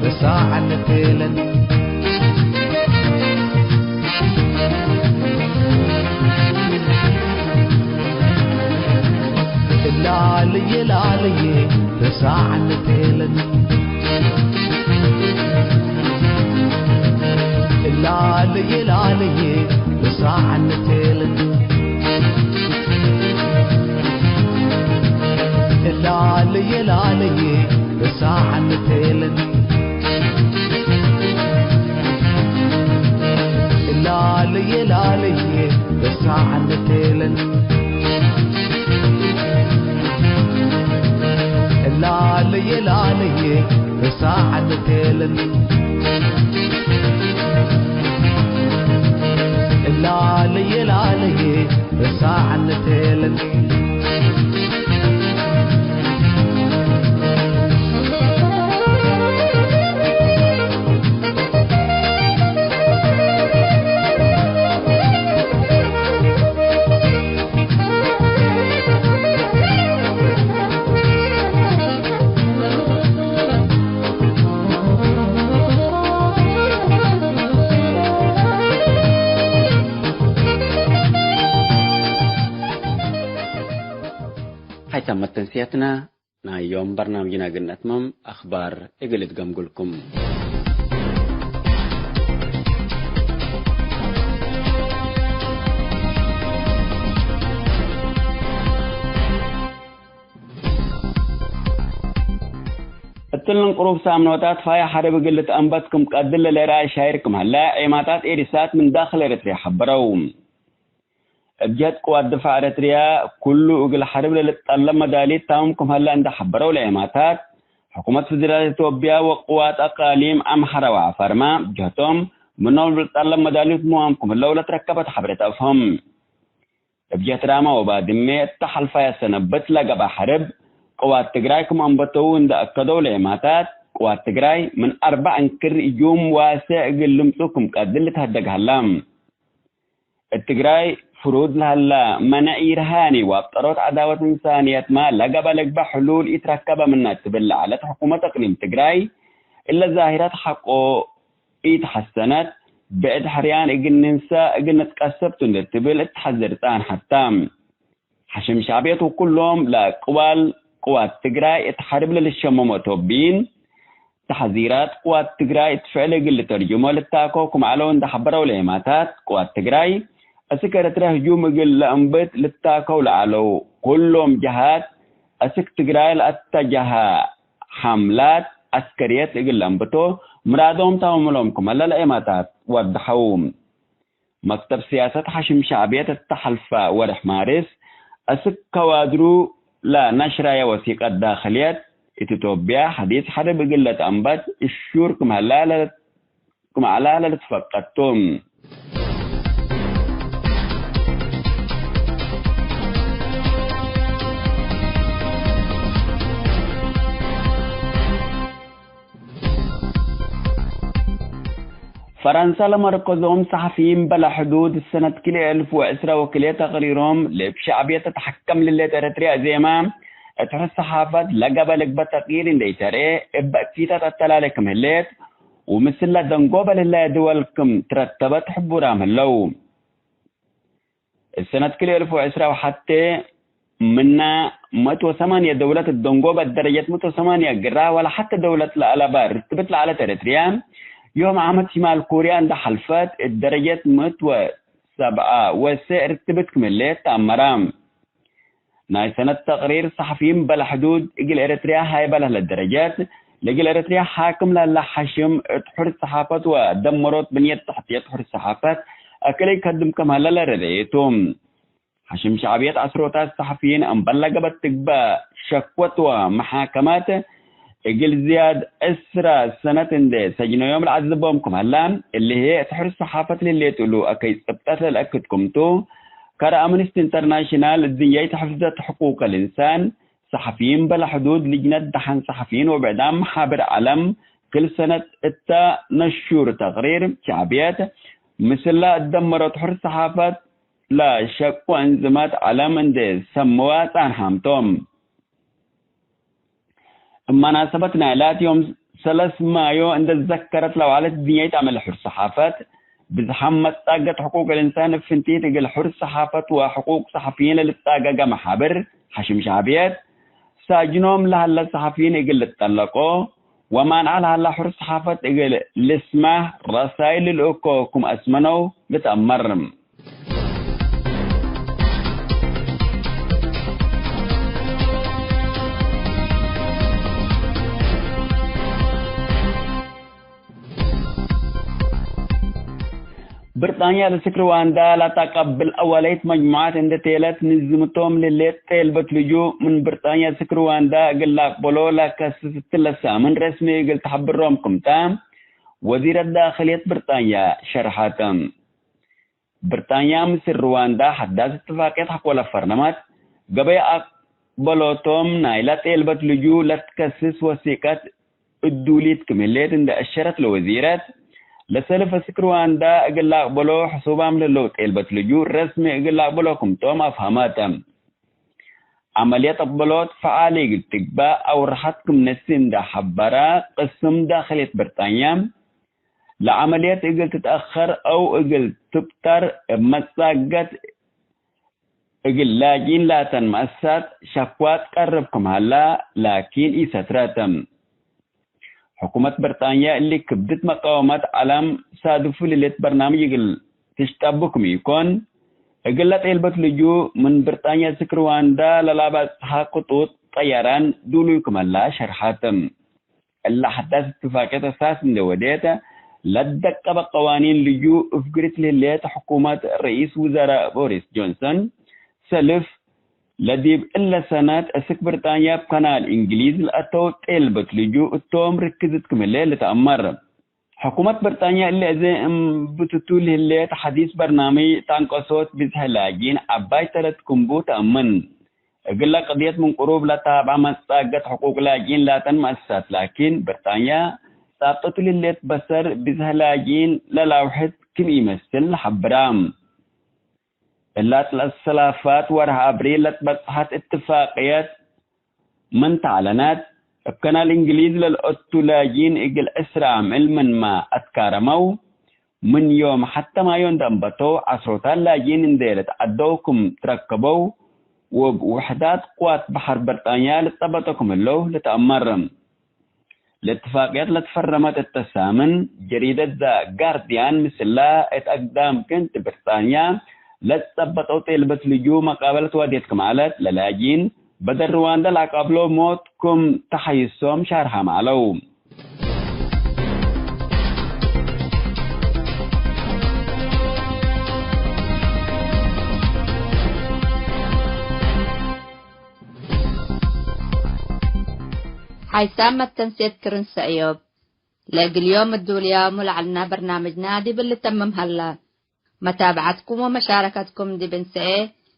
በሳዕነት ለኒ። ላለየ ላለየ በሳዕነት ለኒ። ላለየ ላለየ በሳዕነት ለኒ። ላለየ ላለየ በሳዕነት ለኒ። ላለየ ላለየ በሳዕነት ለኒ። ላለየ ላለየ በሳዕነት ለኒ። ላለየ ላለየ በሳዕነት ለኒ። ሀይታም መተንስያትና ናይ ዮም በርናምጅና እግል ነትመም፣ አኽባር እግል እትገምጉልኩም። እትለን ቅሩብ ሳምኖታት ፋይ ሐርብ እግል ልትአንበት ክም ቀድል ለለረአ ሻይር ክም ሀለ፣ ዔማታት ኤሪሳት ምን ዳክል ኤረትርያ ሐበረው። እብ ጀህት ቅዋት ድፋዕ ኤረትርያ፣ ኩሉ እግል ሐርብ ለልትጠለብ መዳሊት ታምም ክም ሀለ እንዴ ሐበረው ለዔማታት፣ ሕኩመት ፌደራል ኢትዮጵያ ወቅዋት አቃሊም አምሐረ ወዐፋርመ፣ ጀህቶም፣ ምኖም ልትጠለብ መዳሊት ምዋም ክም ህለው ለትረከበት ሐብሬት አፍሀም። እብ ጀህት ራመ ወባድሜ እተ ሐልፋየ ሰነብት ለገብአ ሐርብ፣ ቅዋት ትግራይ ክም አንበተው እንዴ አከደው ለዔማታት፣ ቅዋት ትግራይ ምን አርበዕ እንክር እጁም ዋሴዕ እግል ልምጹ ክም ቀድል ልትሀደግ ሀላ። እት ትግራይ ፍሩድ ለሀላ መነዕ ኢርሃኒ ወአብጠሮት ዐዳወት እንሳንየትመ ለገብአ ልግበእ ሕሉል ኢትረከበ ምነ ትብል ለዐለት ሕኩመት እቅሊም ትግራይ፣ እለ ዛሂረት ሐቆ ኢተሐሰነት፣ ብዕድ ሕርያን እግል ንንሰእ እግል ንትቀሰብ ቱ እንዴ ትብል እት ሐዘር ጸንሐት ተ። ሐሽም ሸዕብየት ወኩሎም ለአቅዋል ቅዋት ትግራይ እት ሐርብ ለልሸመሞ ቶቢን፣ ተሐዚራት ቅዋት ትግራይ እት ፍዕል እግል ልተርጅሞ ልታከው ክም ዐለው እንዴ ሐበረው ለዔማታት፣ ቅዋት ትግራይ አስክ ኤረትርያ ህጁም እግል ለአንብት ልታከው ለዐለው ኩሎም ጀሃት፣ አስክ ትግራይ ለአተጀሀ ሐምላት ዐስከርየት እግል ለአንብቶ ምራዶም ታምም እሎም ክም ሀለ ለዔማታት ወደሐው። መክተብ ስያሰት ሐሽም ሸዕብየት እተ ሐልፈ ወርሕ ማርስ፣ አስክ ከዋድሩ ለነሽረየ ወሲቀት ዳክልየት እት ኢትዮጵያ፣ ሐዲስ ሐርብ እግል ለትአንበት እሹር ክም ሀለ ለለት-፣ ክም ዐለ ለልትፈቀድ ቱ። ፈረንሰ ለመርከዞም ሰሐፊይን በለ ሕዱድ ሰነት ክልኤ እልፍ ወዕስረ ወክልኤ ተቅሪሮም፣ ለእብ ሸዕብየት ትትሐከም ለህሌት ኤረትርያ እዜመ እት ሕር ሰሓፈት ለገብአ ልግበእ ተቅይር እንዴ ኢተርኤ፣ እበ እኪታት አተላሌ ክም ህሌት፣ ወምስለ ደንጎበ ለህለየ ድወል ክም ትረተበት ሕቡራም ህለው። እት ሰነት ክልኤ እልፍ ወዕስረ ወሐቴ፣ ምነ ምእት ወሰማንየ ደውለት እት ደንጎበ እት ደረጀት ምእት ወሰማንየ ግራህ ወለሐቴ ደውለት ለአለበ ርትብት ለዐለት ኤረትርየ፣ ዮም ዓመት ሽማል ኮርየ እንዴ ሐልፈት እት ደረጀት ምእት ወሰብዐ ወሰዕ ርትብት ክም ህሌት ተአመረ። ናይ ሰነት ተቅሪር ሰሐፊይን በለ ሕዱድ እግል ኤረትርየ ሀይበ ለህለ ደረጀት፣ ለእግል ኤረትርያ ሓክም ለህለ ሐሽም እት ሑር ሰሓፈት ወደመሮት ብንየት ተሕትየት ሑር ሰሓፈት አክለ ኢከድም ክም ሀለ ለረደየ ቱ። ሐሽም ሸዕብየት ዐስሮታት ሰሐፊይን እምበል ለገበት ትግበእ ሸክወት ወመሓከማት እግል ዝያድ ዕስራ ሰነት እንዴ ሰጅነዮም ለዐዝቦም ክም ሀላ፣ እሊ ህዬ እት ሑር ሰሓፈት ለህሌት እሉ አከይ ጽብጠት ለልአክድ ክምቱ፣ ከረ አምነስቲ ኢንተርናሽናል፣ እድንያይት ሕፍዘት ሕቁቅ ልእንሳን፣ ሰሐፊይን በላ ሕዱድ፣ ልጅነት ደሐን ሰሐፊይን ወብዕዳም መሓብር ዐለም፣ ክል ሰነት እተ ነሹር ተቅሪር ሸዕብየት፣ ምስላ እት ደመረት ሑር ሰሓፈት ለሸቁ አንዝመት ዐለም እንዴ ሰምዋ ጻንሓም ቶም። እብ መናሰበት ናይላት ዮም ሰለስ ማዮ እንዴ ዘከረት ለዋለት ድንያይት አመል ሑር ሰሓፈት፣ ብዝሓም መጻገት ሕቁቅ ልእንሳን እብ ፍንቲት እግል ሑር ሰሓፈት ወሕቁቅ ሰሓፊይን ለልትጻገገ መሓብር ሐሽም ሸዕብየት፣ ሳጅኖም ለሀለ ሰሓፊይን እግል ልትጠለቆ፣ ወማንዐ ለሀላ ሑር ሰሓፈት እግል ልስማህ ረሳይል ልልእኮ ክም አስመነው ልትአመር። ብርጣንያ ለስክ ርዋንዳ ለተቀብል አወለይት መጅሙዓት እንዴ ቴለት፣ ንዝምቶም ለህሌት ጤልበት ልጁእ ምን ብርጣንያ ስክ ርዋንዳ እግል ለአቅበሎ ለከስስ እትለ ሳምን ረስሚ እግል ተሐብሮም ክምተ ወዚረት ዳክልየት ብርጣንያ ሸርሐት። ብርጣንያ ምስል ርዋንዳ ሐዳስ እትፋቅየት ሐቆለ ፈርመት፣ ገበይ አቅበሎቶም ናይላ ጤልበት ልጁእ ለትከስስ ወሲቀት እዱሊት ክም ህሌት እንዴ አሸረት ለወዚረት፣ ለሰልፍ አስክ ርዋንዳ እግል ለአቅበሎ ሕሱባም ለህለው ጤልበት ልጁእ ረስሚ እግል ለአቅበሎ ክምቶም አፍሀመት። ዐመልየት አቅበሎት ፈዓል እግል ትግባእ አውርሐት ክም ነሲ እንዴ ሐበረ ቅስም ዳክልየት ብርጣንያ፣ ለዐመልየት እግል ትትአከር አው እግል ትብጠር እብ መጻገት እግል ላጅኢን ላተን መአሰሳት ሸክዋ ትቀርብ ክም ሀላ ላኪን ኢሰትረት። ሕኩመት ብርጣንያ እሊ ክብድት መቃወመት ዐለም ሳድፉ ለህሌት በርናምጅ እግል ትሽጠቡ ክም ኢኮን፣ እግለ ጤልበት ልጁእ ምን ብርጣንያ ስክ ርዋንዳ ለላበጽሐ ክጡጥ ጠያራን ዱሉይ ክም ሀላ ሸርሐት። እለ ሐዳስ እትፋቅየት አሳስ እንዴ ወዴት፣ ለትደቀበ ቀዋኒን ልጁእ እፍግሪት ለህሌት ሕኩመት ረኢስ ውዘራእ ቦሪስ ጆንሰን፣ ሰልፍ ለዲብ እለ ሰነት እስክ ብርጣንያ እብ ከናል እንግሊዝ ለአተው ጤልበት ልጁእ እቶም ርክዝት ክም ህሌት ልትአመር። ሕኩመት ብርጣንያ እሊ አዜ እምብትቱ ለህሌት ሐዲስ በርናምጅ ተአንቀሶት ብዝሐ ላጅኢን ዐባይ ተረት ክምቡ ተአምን። እግለ ቅድየት ምን ቅሩብ ለታብዐ መጻገት ሕቁቅ ላጅኢን ላተን መአሰሳት ላኪን፣ ብርጣንያ ጻብጠቱ ለህሌት በሰር ብዝሐ ላጅኢን ለላውሕድ ክም ኢመስል ሐብራ። እላት ለሰላፋት ወርሕ አብሪል ለትበጽሐት እትፋቅየት ምን ተዐለነት፣ እብ ከናል እንግሊዝ ለልአቱ ላጅኢን እግል ዕስራ አምዕል ምንመ አትካረመው፣ ምን ዮም ሐተ ማዮ እንዴ አንበተው ዐስሮታት ላጅኢን እንዴ ልትዐደው ክም ትረከበው፣ ወእብ ውሕዳት ቅዋት በሐር ብርጣንያ ልትጸበጦ ክም ህለው ልትአመር። ለእትፋቅየት ለትፈረመት እተ ሳምን፣ ጀሪደት ዘ ጋርድያን ምስላ እት አግዳም ክእንት ብርጣንያ ለትጸበጠው ጤልበት ልጁእ መቃበለት ዋድየት ክም ዐለት፣ ለላጅኢን በደል ርዋንዳ ለአቃብሎ ሞት ክም ተሐይሶም ሻርሐም ዐለው። ሓይሳም መተንሴት ክርን ሰእዮብ። ለእግል ዮም እዱልያሙ ለዐልና በርናምጅና ዲብ ልተምም ሀላ። መታብዐትኩም ወመሻረከትኩም ዲብ እንሰኤ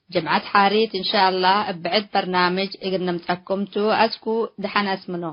ጅምዐት ሓሪት እንሻአላህ እብ ብዕድ በርናምጅ እግል ንምጸኩም ቱ። አስኩ ደሐን አስምኖ።